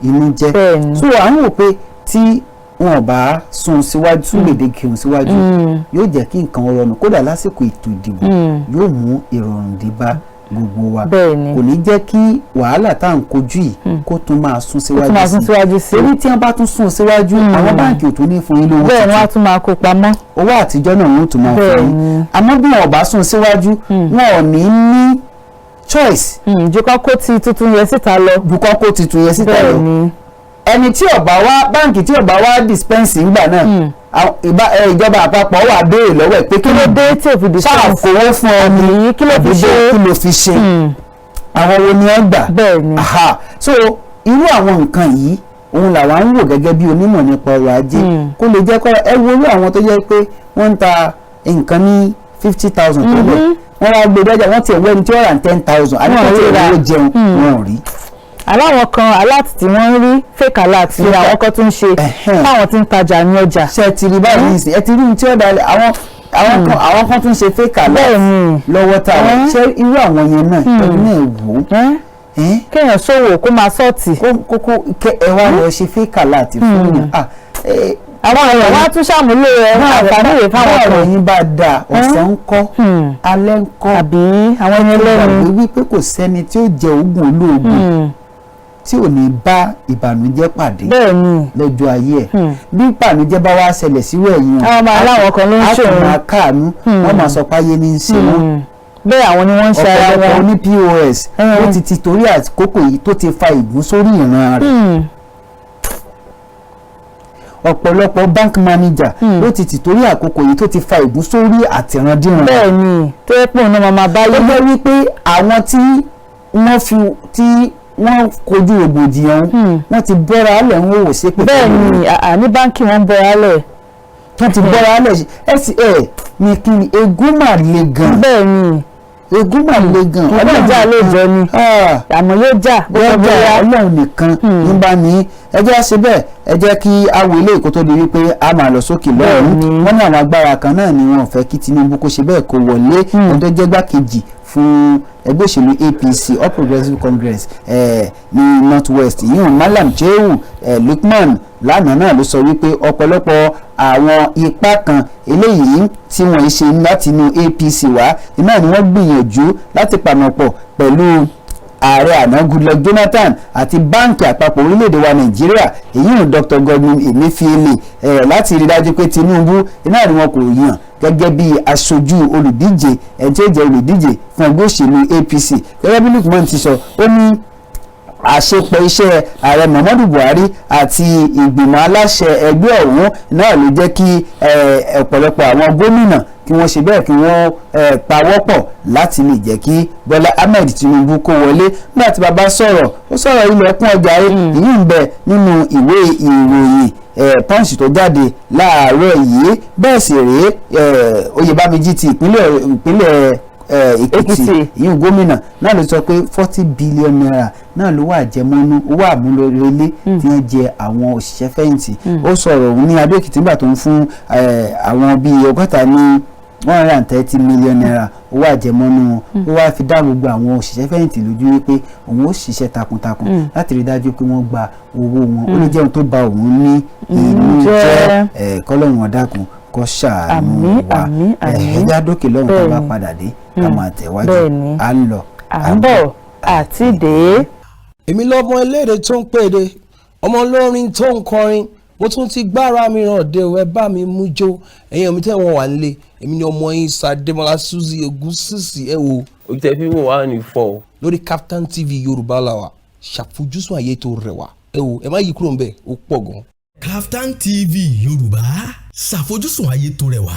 [SPEAKER 3] inú jẹ́. So à ń wò pé tí wọn ò bá sún síwájú, sún gbèdéke òun síwájú, yóò jẹ́ kí nǹkan rọrùn. Kódà lásìkò ètò ìdìbò, yóò mú ìrọ̀rùn dé bá gbogbo wa. Kò ní jẹ́ kí wàhálà tá à ń kojú yìí kó tún máa sún síwájú
[SPEAKER 4] sí
[SPEAKER 3] i, torí tí wọ́n bá tún sún síwájú, àwọn báǹkì ò tún ní fún yín lówó
[SPEAKER 4] tuntun. Bẹ́ẹ̀ ni, wọ́n á tún máa kó pamọ́.
[SPEAKER 3] Owó àtijọ́ náà wọ́n tún máa fún yín. Àmọ́ bí wọn ò bá sún síwájú, wọn ò ní ní choice.
[SPEAKER 4] Ju kọ́ kó ti tuntun yẹn síta lọ.
[SPEAKER 3] Ju kọ́ kó tuntun yẹn síta lọ. Ẹni tí ó bá wá báǹkì, tí ó bá wá dispense ńgbà náà, ìjọba àpapọ̀ wà béèrè lọ́wọ́ ẹ̀ pé
[SPEAKER 4] kí ló dé tí ò fi dispense?
[SPEAKER 3] Ṣáà kówó fún ọ ní
[SPEAKER 4] kí ló fi ṣe?
[SPEAKER 3] Kí ló fi ṣe? Àwọn wo ni wọ́n gbà? So irú àwọn nǹkan yìí òun làwa ń wò gẹ́gẹ́ bí onímọ̀ nípa ọrọ̀ ajé, kó lè jẹ́ kọ́ ẹ wo irú àwọn tó jẹ́ pé wọ́n ń ta nǹkan ní 50,000 tẹ́lẹ̀, wọ́n wá gbé dọ́jà, wọ́n ti ẹ̀wọ́ ẹni tí ó rà ní 10,000, àní
[SPEAKER 4] Wọn ò
[SPEAKER 3] kò tí
[SPEAKER 4] rí rà.
[SPEAKER 3] ì rówó jẹun, wọn ò rí.
[SPEAKER 4] Aláwọn kan, alert tí wọ́n ń rí, fake alert ni àwọn kan tún ń ṣe fáwọn tí ń tajà ní ọjà.
[SPEAKER 3] Ṣe ẹ ti rí báyìí nísìnyí? Ẹ ti rí ohun tí ó dalẹ̀, àwọn kan tún ṣe fake alert lọ́wọ́ tá a wà. Ṣé irú àwọn yẹn náà, ẹni náà wò ó ẹ́n?
[SPEAKER 4] Kéèyàn ṣòwò kó máa sọ́ọ̀tì.
[SPEAKER 3] Kókó kẹ ẹ wá lọ ṣe fake alert fún yàn. Ah,
[SPEAKER 4] Àwọn èèyàn wá tún ṣàmúlò ẹ, àǹfààní rèé fáwọn
[SPEAKER 3] báwo
[SPEAKER 4] kan.
[SPEAKER 3] yín bá da, ọ̀sán ń kọ́, alẹ́ ń kọ́,
[SPEAKER 4] Àbí àwọn ẹni ẹlẹ́ni.
[SPEAKER 3] Gbàgbé wípé kò sẹ́ni tí ó jẹ oògùn olóògùn tí ò ní bá ìbànújẹ́ pàdé lọ́jọ́ ayé ẹ̀. Bí ìbànújẹ́ bá wá ṣẹlẹ̀ sírú ẹ̀yìn,
[SPEAKER 4] Àwọn ọmọ aláwọ̀ kan ló ń
[SPEAKER 3] á tún
[SPEAKER 4] ṣòro.
[SPEAKER 3] máa káàánú, wọ́n máa sọ páyé ní í ṣe wọ́n.
[SPEAKER 4] Bẹ́ẹ̀, àwọn ni wọ́n ń ṣe ara
[SPEAKER 3] Ọ̀pọ̀lọpọ̀
[SPEAKER 4] wọn.
[SPEAKER 3] oní POS ó ti torí àkókò yìí tó ti fa ìgún sórí ìran rẹ̀. Ọ̀pọ̀lọpọ̀ bank manager ló ti torí àkókò yìí tó ti fa ìgún sórí àtìrandíran rẹ̀.
[SPEAKER 4] Bẹ́ẹ̀ ni, tó yẹ pé òun náà máa bá
[SPEAKER 3] Ó
[SPEAKER 4] yí.
[SPEAKER 3] jẹ́ wípé àwọn tí wọ́n fi tí wọ́n kojú rògbòdìyàn, wọ́n ti bọ́ra alẹ̀ ń wò ṣépè.
[SPEAKER 4] Bẹ́ẹ̀ ni, àà, ní báńkì wọ́n ń bọ́ra lẹ̀.
[SPEAKER 3] Wọ́n ti bọ́ra alẹ̀ ẹ sì ẹ ní kí ni, egún mà le gan.
[SPEAKER 4] Bẹ́ẹ̀ ni.
[SPEAKER 3] Egún mà le gan.
[SPEAKER 4] Ọlọ́run jà lóòjọ́ ni.
[SPEAKER 3] Ah,
[SPEAKER 4] àmọ́ yóò jà bó ṣe
[SPEAKER 3] bóyá
[SPEAKER 4] bóyá.
[SPEAKER 3] Ọlọ́run nìkan ní bá ní ẹ jẹ́ ṣe bẹ́ẹ̀. Ẹ jẹ́ kí a wo ilé ìkó tó di wípé a máa lọ sókè lọ́rùn. Wọ́n ní àwọn agbára kan náà ni wọ́n fẹ́ kí Tinubu kó ṣe bẹ́ẹ̀ kó wọlé. Ẹni tó jẹ́ gbákejì fún ẹgbẹ́ òṣèlú APC, All Progressives Congress, ní North West, ìyún Malam Shehu Lukman, lánàá náà ló sọ wípé ọ̀pọ̀lọpọ̀ àwọn ipá kan eléyìí tí wọ́n ṣe láti inú APC wá iná ni wọ́n gbìyànjú láti pàmọ̀pọ̀ pẹ̀lú ààrẹ àná Goodluck Jonathan àti báǹkì àpapọ̀ orílẹ̀-èdè wa Nàìjíríà, èyí ò Dr. Godwin Emefiele, láti rí dájú pé Tinubu iná ni wọn kò yàn gẹ́gẹ́ bí aṣojú olùdíje, ẹni tí ó jẹ́ olùdíje fún ẹgbẹ́ òṣèlú APC. Gẹ́gẹ́ bí Lukman ti sọ, ó ní àṣepọ̀ iṣẹ́ ààrẹ Muhammadu Buhari àti ìgbìmọ̀ aláṣẹ ẹgbẹ́ ọ̀hún náà ló jẹ́ kí ọ̀pọ̀lọpọ̀ àwọn gómìnà kí wọ́n ṣe bẹ́ẹ̀, kí wọ́n pawọ́pọ̀ láti lè jẹ́ kí Bọ́lá Ahmed Tinubu kó wọlé. Nígbà tí bàbá sọ̀rọ̀, ó sọ̀rọ̀ ilẹ̀kùn ọjà rẹ̀. Èyí ń bẹ nínú ìwé ìròyìn Punch tó jáde láàárọ̀ yìí. Bẹ́ẹ̀ sì rèé, Oyèbámijí ti ìpínlẹ̀ Èkìtì,
[SPEAKER 4] Èkìtì.
[SPEAKER 3] Ìyún gómìnà náà ló sọ pé ₦40 billion náà ló wà jẹmọ́nú owó àmúlòrelé tí wọ́n jẹ àwọn òṣìṣẹ́ fẹ̀yìntì. Ó sọ̀rọ̀ òun ní Adó Èkìtì nígbà tó ń fún àwọn bíi 60 ní ₦130 million owó àjẹmọ́nú wọn. Ó wá fi dá gbogbo àwọn òṣìṣẹ́ fẹ̀yìntì lójú wípé òun ó ṣiṣẹ́ takuntakun láti rí dájú pé wọ́n gba owó wọn. Ó ní jẹun tó ba òun ní inú jẹ́. Kọ́lọ́hún ọ̀dàkùn kó ṣàánú
[SPEAKER 4] Àmín,
[SPEAKER 3] wa.
[SPEAKER 4] àmín, àmín.
[SPEAKER 3] Ẹ já dókè lọ́hùn, tó bá padà dé, ká máa tẹ̀wájú. À ń lọ.
[SPEAKER 4] À ń bọ̀ àti dé.
[SPEAKER 5] Èmi lọ́mọ eléèrè tó ń pèdè, ọmọ olórin tó ń kọrin. Mo tún ti gbára mi ràn dé o, ẹ bá mi mú jó. Ẹ̀yin omi tẹ́ wọ́n wà nílé, èmi ni ọmọ yín Sàdémọ́lá Suzy Ògúnsìsì, ẹ wò.
[SPEAKER 6] Ojú tẹ fi wò wá ní fọ́ o.
[SPEAKER 5] Lórí Kaftan TV Yorùbá la wà, ṣàfojúsùn ayé tó rẹwà. Ẹ wò, ẹ má yí kúrò ńbẹ̀, ó pọ̀ gan.
[SPEAKER 7] Kaftan TV Yorùbá, ṣàfojúsùn ayé tó rẹwà.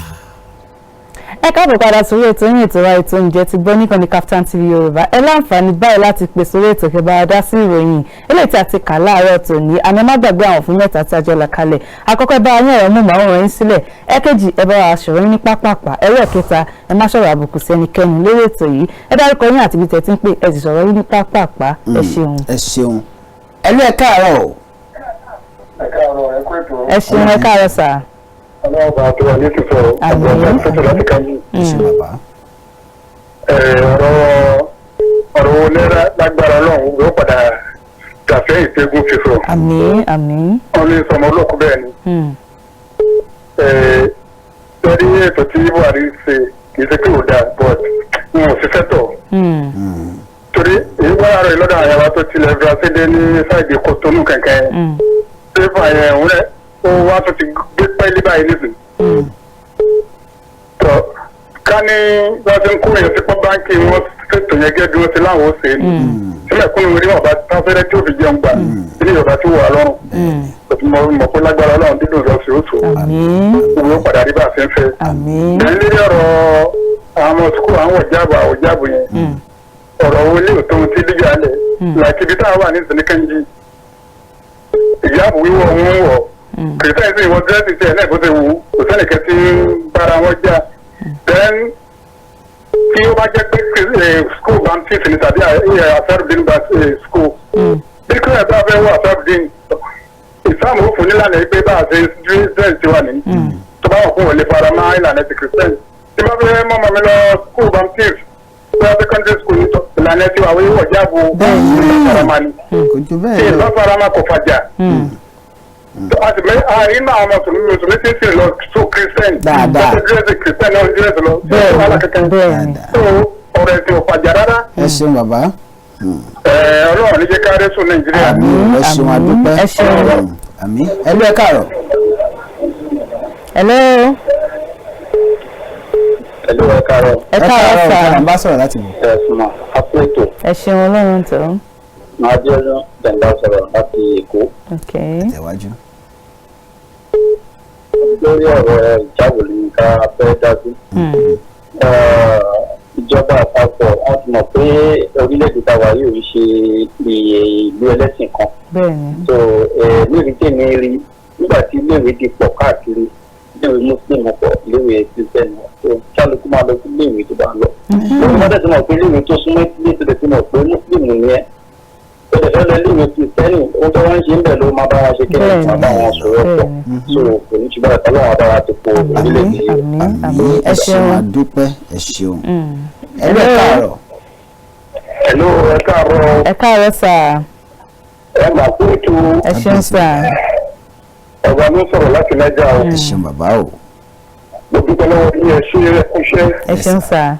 [SPEAKER 4] Ẹ káàbọ̀ padà sórí ètò yín, ètò wa, ètò Ǹjẹ́ Ti Gbọ́, nìkan ní Kaftan TV Yorùbá. Ẹ láǹfààní báyìí láti pè sórí ètò kẹbàá dá sí ìròyìn eléyìí tí a ti kà láàárọ̀ tòní. Àmọ́ má gbàgbé àwọn òfin mẹ́ta tí a jọ là kalẹ̀. Àkọ́kọ́, ẹ bá wa yín ẹ̀rọ móhùnmáwòrán yín sílẹ̀. Ẹ̀kejì, ẹ bá wa sọ̀rọ̀ yín ní pápápá. Ẹlẹ́ẹ̀kẹta, ẹ má sọ̀rọ̀ àbùkù sí ẹnikẹ́ni lórí ètò yìí. Ẹ dárúkọ yín àti ibi tẹ̀ tí ń pè, ẹ sì sọ̀rọ̀ yín ní pápápá. Ẹ ṣeun.
[SPEAKER 3] Ẹ ṣeun. Ẹ lú, ẹ káàárọ̀ o.
[SPEAKER 8] Ẹ káàárọ̀, ẹ kú ètò.
[SPEAKER 4] Ẹ ṣeun, ẹ káàárọ̀ sà.
[SPEAKER 8] Ọlọ́run bá tó wà ní sísọ.
[SPEAKER 4] Àmín.
[SPEAKER 8] Àgbà tó láti kájú.
[SPEAKER 3] Ẹ ṣe, bàbá.
[SPEAKER 8] Ọ̀rọ̀ owó náírà, lágbára Ọlọ́run, yóò padà dàfẹ́ ìṣègùn fífọ.
[SPEAKER 4] Àmín, àmín.
[SPEAKER 8] Wọ́n ní sọmọ olókùn bẹ́ẹ̀ ni. Lórí ètò tí Buhari ṣe, kì í ṣe pé ò dáa, but wọn ò ṣiṣẹ́ tọ̀. Torí èyí wá àárọ̀ ìlọ́dọ̀ àyàwó tó tilẹ̀ Brazil dé ní sáìdì Kotonu kẹ̀kẹ́. Pépà yẹn òun rẹ̀ ó wá tó ti gbé pẹ́ẹ́lí báyìí nísìnyí. Tọ ká ní wọ́n ti ń kó èèyàn sí pọ́ báńkì, wọn ṣètò yẹn gẹ́gẹ́ bí wọ́n ti láwọn ó ṣe é ní sílẹ̀ kúnnú rí wọn bá táfẹ́rẹ́ tí ó fi jẹun gbà ilé Yorùbá tí wà lọ́rùn. Kò tí mo mọ̀ pé lágbára Ọlọ́run, dídùn lọ sí òtò, gbogbo ó padà rí bá a ṣe ń fẹ́. Ẹ̀yin lórí ọ̀rọ̀ àwọn ọmọ sukùl, àwọn ọ̀jáàbò àwọn ọ̀jáàbò yẹn, ọ̀rọ̀ owó ilé òtó ohun tí díjà lẹ̀ láti ibi táwa wà ní ìsìnkẹ́ńjì, ìjáàbò wíwọ̀ ń wọ̀, kìrìsìtẹ́nì sì wọ dírẹ́sì tiẹ̀ náà bó ṣe wù ú, kò sẹ́nìkan tí ń bára wọn jà. Then Tí ó bá jẹ́ pé school Baptist ni tàbí Asarudin school, bí kílẹ̀ bá fẹ́ wọ Asarudin, ìsáàmù ó fún nílànà yìí pé bá a ṣe dress ti wà ní tó bá wà fún òun lè fara mọ́ ìlànà ti Christian. Tí bá fẹ́ mọ́ ọmọ mi lọ school Baptist, bóyá secondary school ní ìlànà ti wà wíwọ̀ jáàbù ìfara ni
[SPEAKER 3] Kò ju
[SPEAKER 8] tí
[SPEAKER 3] bẹ́ẹ̀ lọ.
[SPEAKER 8] ìbá fara mọ́ kò fàjà. A sì mẹ́ àárín náà àwọn mùsùlùmí tí ń sìn lọ tó Christian.
[SPEAKER 3] Dáadáa.
[SPEAKER 8] Tó dírẹ́sì Christian náà dírẹ́sì lọ.
[SPEAKER 4] Bẹ́ẹ̀ni, bẹ́ẹ̀ni.
[SPEAKER 8] Tó ọ̀rọ̀ ẹ̀sìn ò fàjà rárá.
[SPEAKER 3] Ẹ ṣeun, bàbá.
[SPEAKER 8] Ọlọ́run ní jẹ́ ká rẹ́ sùn Nàìjíríà.
[SPEAKER 3] Àmín, ẹ ṣeun, adúpẹ́.
[SPEAKER 4] Ẹ ṣeun.
[SPEAKER 3] Àmín. Ẹ lú, ẹ káàárọ̀.
[SPEAKER 4] Hello.
[SPEAKER 8] Hello, ẹ káàárọ̀.
[SPEAKER 4] Ẹ káàárọ̀ sà.
[SPEAKER 3] Ẹ bá sọ̀rọ̀ láti bọ̀.
[SPEAKER 8] Ẹ sùnmọ̀ àpótò.
[SPEAKER 4] Ẹ ṣeun, Ọlọ́run tó.
[SPEAKER 8] Máa bí ọdún gbẹ̀ngà sọ̀rọ̀ láti Èkó.
[SPEAKER 4] Ok.
[SPEAKER 3] Tẹ̀wájú.
[SPEAKER 8] Lórí ọ̀rọ̀ ìjáwó ní ká fẹ́ dájú. Ìjọba àpapọ̀, wọ́n ti mọ̀ pé orílẹ̀-èdè táwa yóò ṣe ìlú ẹlẹ́sìn kan. So níbi tèmi rí, nígbà tí iléèwé ti pọ̀ káàkiri, iléèwé Muslim pọ̀, iléèwé Christian pọ̀, so kálukú máa lọ sí iléèwé tó bá lọ. Lórí wọ́n tẹ̀sí mọ̀ pé iléèwé tó súnmọ́ ilé tó tẹ̀sí mọ̀ pé Muslim ni ẹ́, ó lè fẹ́ lọ iléèwé Christian, ohun tó wọ́n ń ṣe ń bẹ̀ ló máa bá wọn ṣe kí ni, máa bá wọn sọ̀rọ̀ pọ̀. So kò ní ṣùgbọ́n ẹ̀ka lọ́wọ́ bá wa ti po orílẹ̀-èdè yìí.
[SPEAKER 3] Àmín, ẹ ṣeun, adúpẹ́, ẹ ṣeun. Ẹ lú, ẹ káàárọ̀.
[SPEAKER 8] Hello, ẹ káàárọ̀.
[SPEAKER 4] Ẹ káàárọ̀ sà.
[SPEAKER 8] Ẹ mà kú ètò.
[SPEAKER 4] Ẹ ṣeun sà.
[SPEAKER 8] Ọ̀gá ló sọ̀rọ̀ láti Nàìjà o.
[SPEAKER 3] Ẹ ṣeun, bàbá o.
[SPEAKER 8] Mo dúpẹ́ lọ́wọ́ yín, ẹ ṣe, ẹ kúṣẹ́.
[SPEAKER 4] Ẹ ṣeun sà.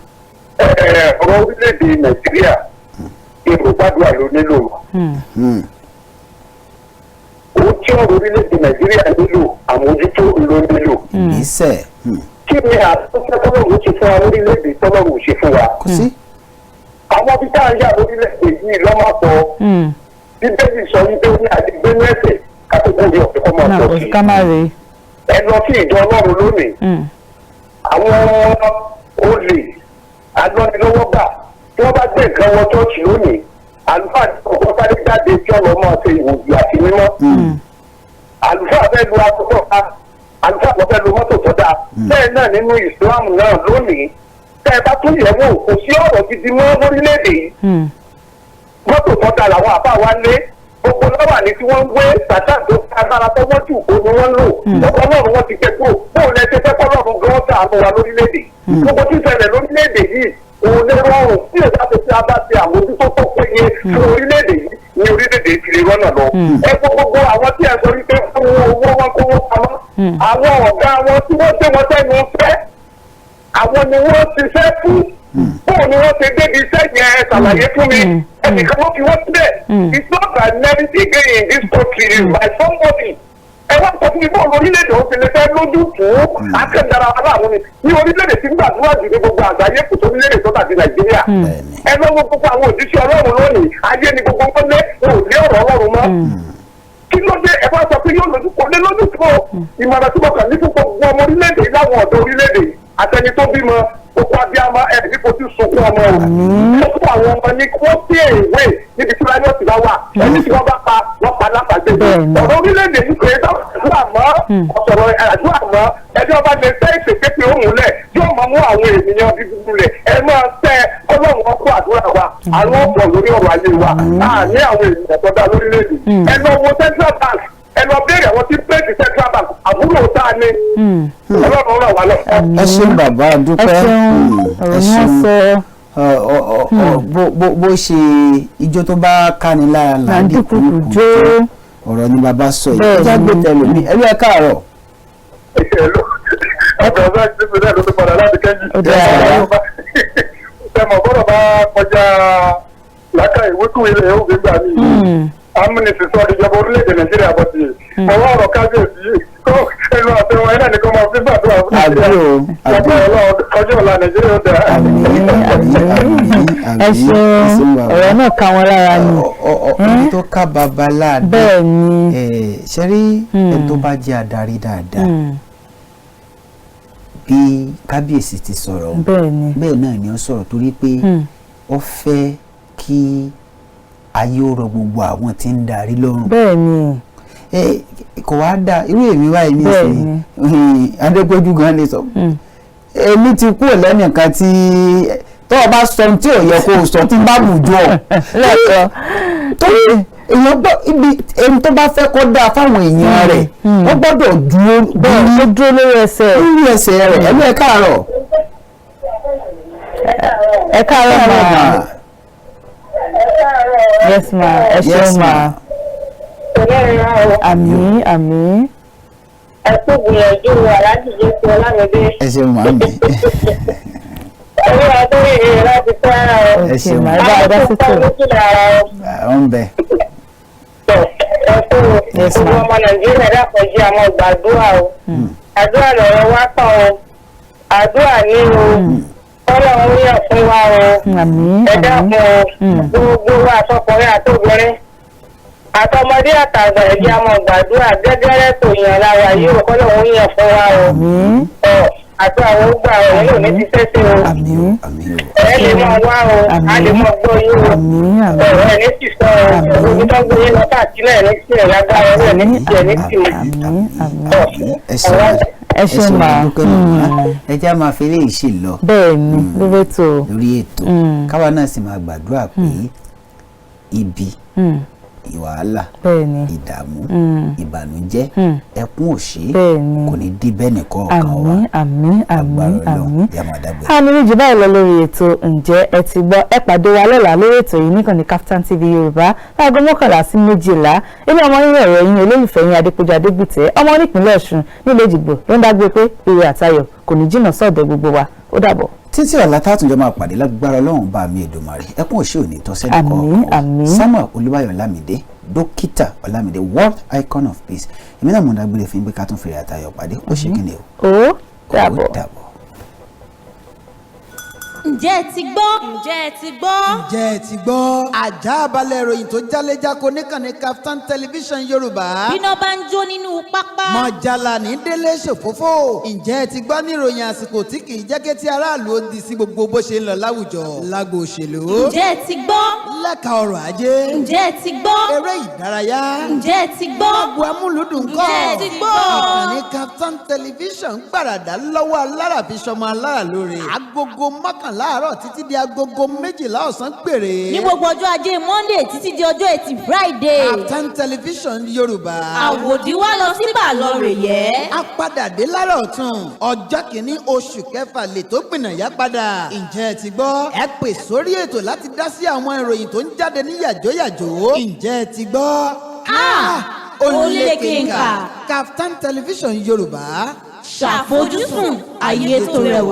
[SPEAKER 8] Ọ̀rọ̀ orílẹ̀-èdè Nàìjíríà, èrò gbàdúrà ló nílò. Ohun tí ọ̀rọ̀ orílẹ̀-èdè Nàìjíríà nílò, àmójútó ló nílò.
[SPEAKER 3] Ìgbésẹ̀.
[SPEAKER 8] Kí ni àtúnṣe tọ́lọ́run ṣe fún wa lórílẹ̀-èdè tọ́lọ́run ṣe fún wa?
[SPEAKER 3] Kò sí.
[SPEAKER 8] Àwọn ibi tá à ń yà lórílẹ̀-èdè yìí lọ́mọ̀pọ̀. Bíbélì sọ wípé ó ní àdìgbé mẹ́sẹ̀ kátókò rí ọ̀fẹ́ kọ́ máa
[SPEAKER 4] Náà
[SPEAKER 8] pọ̀
[SPEAKER 4] kò
[SPEAKER 8] sí.
[SPEAKER 4] sí ká má rí.
[SPEAKER 8] Ẹ lọ sí ìjọ Ọlọ́run lónìí, àwọn olè alọ́nilọ́wọ́gbà tí wọ́n bá gbé nǹkan wọ ṣọ́ọ̀ṣì lónìí, àlùfáà ní kọ̀ọ̀kan sáré jáde tí ọ̀rọ̀ máa ṣe ìwòsàn àti mímọ́. Àlùfáà fẹ́ lu aṣọ tó dáa, àlùfáà lọ fẹ́ lu mọ́tò tó dáa. Bẹ́ẹ̀ náà nínú Islam náà lónìí, tẹ́ ẹ bá tún yẹ̀ wò, kò sí ọ̀rọ̀ gidi mọ́ lórílẹ̀‐èdè yìí. Mọ́tò tó dáa làwọn àbá wa lé, gbogbo lọ́wọ́ ní tí wọ́n ń gbé tàtà tó agbára tó wọ́n jù kó ni wọ́n ń lò. Ọlọ́run wọn ti gbé kúrò. Bóun lẹ ṣe fẹ́ kọ́lọ́run gan ṣàánú wa lórílẹ̀‐èdè? Gbogbo tí ń ṣẹlẹ̀ lórílẹ̀‐èdè yìí òun lè rọrùn tí èdè àti tí a bá ṣe àmójútó tó péye fún orílẹ̀-èdè yìí ní orílẹ̀-èdè ti lè rọ́nà lọ. Ẹ kó gbogbo àwọn tí ẹ sọ wípé wọ́n mú owó wọn kówó pamọ́, àwọn ọ̀gá wọn tí wọ́n gbé wọn sẹ́nu fẹ́, àwọn ni wọ́n ṣiṣẹ́ fún. Bóun ni wọ́n ṣe débi iṣẹ́ yẹn? Ẹ ṣàlàyé fún mi. Ẹnìkan ló fi wọ́n síbẹ̀. It's not by merit again in this country, it's by somebody. Ẹ wá sọ fún mi, bóun orílẹ̀-èdè ó ti lè fẹ́ lójútùú? Akẹ́dára aláàánú ni ní orílẹ̀-èdè tí ń gbàdúrà jù ní gbogbo àgbáyé, kò tó orílẹ̀-èdè tó dàbí Nàìjíríà. Ẹ lọ́wọ́ gbogbo àwọn òjíṣẹ́ Ọlọ́run lónìí, ayé ni gbogbo wọn lé, wọn ò lé ọ̀rọ̀ Ọlọ́run mọ́. Kí ló dé? Ẹ bá sọ pé yóò lójú, kò lé lójútùú o. Ìmọ̀ràn tí mo kàn ní fún gbogbo ọmọ orílẹ̀-èdè yìí, láwọn ọ̀dọ́ orílẹ̀-èdè yìí, àtẹni tó bímọ, gbogbo abiyamọ, ẹ ní fojú sunkún ọmọ o. Ó fún àwọn ọmọ ní kí wọ́n sí èwe níbi tí láyọ̀ tí wọ́n wà, ẹni tí wọ́n bá pa wọ́n pa lápàgbé. Ọ̀rọ̀ orílẹ̀-èdè yìí kò yẹ ká àdúrà mọ́, ọ̀sọ̀rọ̀ àdúrà mọ́. Ẹni ọba lè fẹ́ ìpèsè pé ó múlẹ̀ yóò máa mú àwọn ènìyàn bíbí rẹ̀. Ẹ máa tẹ Ọlọ́run ọkọ̀ àdúrà wa, àwọn ọ̀pọ̀ lórí ọ̀rọ̀ ayé wa a ní àwọn ènìyàn tó dá lórílẹ̀-èdè. Ẹ lọ wo Central Bank, ẹ lọ béèrè àwọn tí pèsè Central Bank, àbúrò tá a ní. Ọlọ́run ràn wá lọ.
[SPEAKER 3] Ẹ ṣeun, bàbá, dúpẹ́.
[SPEAKER 4] Ẹ ṣeun, ọ̀rọ̀ ni wọ́n sọ.
[SPEAKER 3] Bó ṣe ijó tó bá káni lára là ń dínkù
[SPEAKER 4] jó.
[SPEAKER 3] Ọ̀rọ̀ ni bàbá sọ yìí. Ẹ já gbé tẹlómi. Ẹ lú, ẹ káàárọ̀.
[SPEAKER 8] Ọ̀gá ọ̀gá ti fi náà ló ti padà láti kẹ́yìn. Ṣé mo gbọ́dọ̀ bá kọjá lákà ìwékùn ilẹ̀ yóò fi gbà mí? Amúnisìn sọ ìjọba orílẹ̀-èdè Nàìjíríà bọ̀ sí. Ọwọ́ ọ̀rọ̀ kábíyèsí kó ẹnu àti wọn ẹ̀rọ nìkan máa fi gbàdúrà fún
[SPEAKER 3] Àbí o, àbí.
[SPEAKER 8] Ọjọ́ ọ̀la Nàìjíríà ó dáa.
[SPEAKER 3] Àmín, àmín, àmín.
[SPEAKER 4] Ẹ ṣeun, ọ̀rọ̀ náà ká wọn lára ni.
[SPEAKER 3] Ibi tó ká baba láàdé.
[SPEAKER 4] Bẹ́ẹ̀ ni.
[SPEAKER 3] Ṣe rí ẹni tó bá jẹ́ adarí dáadáa, bí kábíyèsí ti sọ̀rọ̀,
[SPEAKER 4] Bẹ́ẹ̀ ni.
[SPEAKER 3] bẹ́ẹ̀ náà ni ó sọ̀rọ̀, torí pé ó fẹ́ kí ayé ó rọ gbogbo àwọn tí ń darí lọ́rùn.
[SPEAKER 4] Bẹ́ẹ̀ ni.
[SPEAKER 3] Kò wá dáa irú èmi báyìí nísìnyí, Adépọ́jú gan lè sọ, èmi ti kúrò lẹ́nìkan tí Tó o bá sọ ohun tí ò yẹ kó o sọ, tí n bá bù jọ ọ
[SPEAKER 4] Lẹ́ẹ̀kan.
[SPEAKER 3] Torí èèyàn gbọ́ ibi ẹni tó bá fẹ́ kó dáa fáwọn èèyàn rẹ̀, ó gbọ́dọ̀ dúró
[SPEAKER 4] Bẹ́ẹ̀, ó dúró lórí ẹsẹ̀.
[SPEAKER 3] Lórí ẹsẹ̀ rẹ̀. Ẹ̀mí, ẹ káàárọ̀.
[SPEAKER 4] Ẹ káàárọ̀ mà. Yes ma, ẹ
[SPEAKER 3] Yes,
[SPEAKER 4] ṣeun ma.
[SPEAKER 3] ma.
[SPEAKER 4] Àmín, àmín.
[SPEAKER 9] Ẹ kú gbìyànjú, Aláàjì Jésù Ọlámídé.
[SPEAKER 3] Ẹ ṣeun, màámi.
[SPEAKER 9] Olúwa tó rí ìrìn láti fẹ́ ara o.
[SPEAKER 3] Ẹ ṣeun.
[SPEAKER 4] Ma, ẹ bá wa dá sí tò.
[SPEAKER 9] Méjìlá ara o.
[SPEAKER 3] Ó ń bẹ.
[SPEAKER 9] Ẹ kú.
[SPEAKER 4] Yes,
[SPEAKER 9] Gbogbo
[SPEAKER 4] ma.
[SPEAKER 9] ọmọ Nàìjíríà, dàpọ̀ jí àwọn gbàdúrà o. Àdúrà lọ̀rọ̀ wá kàn o. Àdúrà ní o. Ọlọ́run yàn fún wa o.
[SPEAKER 4] Àmín.
[SPEAKER 9] Ẹ
[SPEAKER 4] Àmín.
[SPEAKER 9] dákun o. Gbogbo wa, àtọkùnrin àtobìnrin, àtọmọdé àtàgbà, ẹ jẹ́ àmọ́ gbàdúrà gẹ́gẹ́rẹ́ tó yàn lára yìí o. Kọ́lọ́run yàn fún wa o.
[SPEAKER 4] Àmín.
[SPEAKER 9] Ọ àdúrà ó gbà o, ní òní ti sẹ́sẹ́ o.
[SPEAKER 4] Àmín.
[SPEAKER 3] Àmín o.
[SPEAKER 9] Ẹ lè máa wá o, a lè máa gbọ́ yín o.
[SPEAKER 4] Àmín, àmín.
[SPEAKER 9] Ọ̀rọ̀ ẹ̀ ní sì sọ o, gbogbo tó ń gbé yín lọ káàkiri náà, ní sí ẹ̀ lágbára ẹ̀ ní sí ẹ̀ ní sí o.
[SPEAKER 4] Àmín, àmín.
[SPEAKER 3] Ẹ ṣeun.
[SPEAKER 4] Ẹ ṣeun ma.
[SPEAKER 3] Dúpẹ́, màmá. Ẹ jẹ́ á máa fi eléyìí ṣe lọ
[SPEAKER 4] Bẹ́ẹ̀ ni, lórí ètò.
[SPEAKER 3] lórí ètò. Káwa náà sì máa gbàdúrà pé ibi, ìwàhálà,
[SPEAKER 4] Bẹ́ẹ̀ ni.
[SPEAKER 3] ìdààmú, ìbànújẹ́, ẹkún òṣè
[SPEAKER 4] Bẹ́ẹ̀ ni.
[SPEAKER 3] kò ní dé bẹ́ẹ̀ nìkan ọ̀kan wa.
[SPEAKER 4] Àmín, àmín, àmín.
[SPEAKER 3] Agbára Ọlọ́run.
[SPEAKER 4] Àmín.
[SPEAKER 3] Yá máa dágbére.
[SPEAKER 4] A ní méjì báyìí lọ lórí ètò Ǹjẹ́ Ẹ Ti Gbọ́. Ẹ pàdé wa lọ́la lórí ètò yìí níkànnì Kaftan TV Yorùbá láago 11 sí 12. Èmi ọmọ yín, ọ̀rẹ́ yín, olólùfẹ́ yín, Adépọ̀jù Adégbìtẹ́, ọmọ nípìnlẹ̀ Ọ̀ṣun nílé Èjìgbò ló ń dágbé pé ire àtayọ̀ kò ní jìnnà sọ́ọ̀dẹ̀ gbogbo wa. Ó dàbọ̀.
[SPEAKER 3] Títí ọ̀la tátùnjọ máa pàdé lágbára Ọlọ́run bá mi Èdùmàrè, ẹkún òṣè òní tọ́sẹ́
[SPEAKER 4] Àmín,
[SPEAKER 3] nìkan.
[SPEAKER 4] àmín.
[SPEAKER 3] Samuel Olúbáyọ̀ Lámìdé, Dókítà Ọlámìdé, world icon of peace, èmi náà mọ̀ dágbére fún yín pé ká tún fèrè àtayọ̀ pàdé. Ó ṣe kí ni o.
[SPEAKER 4] Ó
[SPEAKER 3] Ó
[SPEAKER 4] dàbọ̀.
[SPEAKER 3] dàbọ̀.
[SPEAKER 1] Ǹjẹ́ ẹ ti gbọ́? Ǹjẹ́ ẹ ti gbọ́?
[SPEAKER 2] Ǹjẹ́ ẹ ti gbọ́? Àjà balẹ̀ ìròyìn tó jálẹ́jáko níkànnì Kaftan Television Yorùbá.
[SPEAKER 1] Bíná bá ń jó nínú pápá.
[SPEAKER 2] Mọ̀jàlá ní délé ṣòfófó. Ǹjẹ́ ẹ ti gbọ́ ní ìròyìn àsìkò tí kì í jẹ́ kí tí aráàlú ó di sí gbogbo bó ṣe ń lọ láwùjọ, lágbo òṣèlú,
[SPEAKER 1] Ǹjẹ́ ẹ ti gbọ́?
[SPEAKER 2] lẹ́ka ọrọ̀ ajé,
[SPEAKER 1] Ǹjẹ́ ẹ ti gbọ́?
[SPEAKER 2] Eré ìdárayá,
[SPEAKER 1] Ǹjẹ́ ẹ ti gbọ́?
[SPEAKER 2] Agbo amúlùdùn kọ́.
[SPEAKER 1] Ǹjẹ́ ẹ ti gbọ́?
[SPEAKER 2] Ìkànnì Kaftan Television gbàràdà lọ́wọ́ alára fi ṣọmọ alára lóore. Agogo 11 àárọ̀ títí di agogo 12 ọ̀sán gbèrè.
[SPEAKER 1] Ní gbogbo ọjọ́ ajé Monday títí di ọjọ́ ẹtì Friday.
[SPEAKER 2] Kaftan Television Yorùbá.
[SPEAKER 1] Àwòdì wá lọ sí bàlọ́ rè yẹ́.
[SPEAKER 2] A padà dé lára ọ̀tún. Ọjọ́ kìíní oṣù kẹfà lè tó gbìnàyà padà. Ǹjẹ́ ẹ ti gbọ́? Ẹ pè sórí ètò láti dá sí àwọn ìròyìn tó ń jáde ní yàjóyàjó. Ǹjẹ́ ẹ ti gbọ́?
[SPEAKER 1] Ah!
[SPEAKER 2] Ó
[SPEAKER 1] Ó lékenkà.
[SPEAKER 2] Kaftan Television Yorùbá.
[SPEAKER 1] Ṣàfojúsùn ayé tó rẹwà.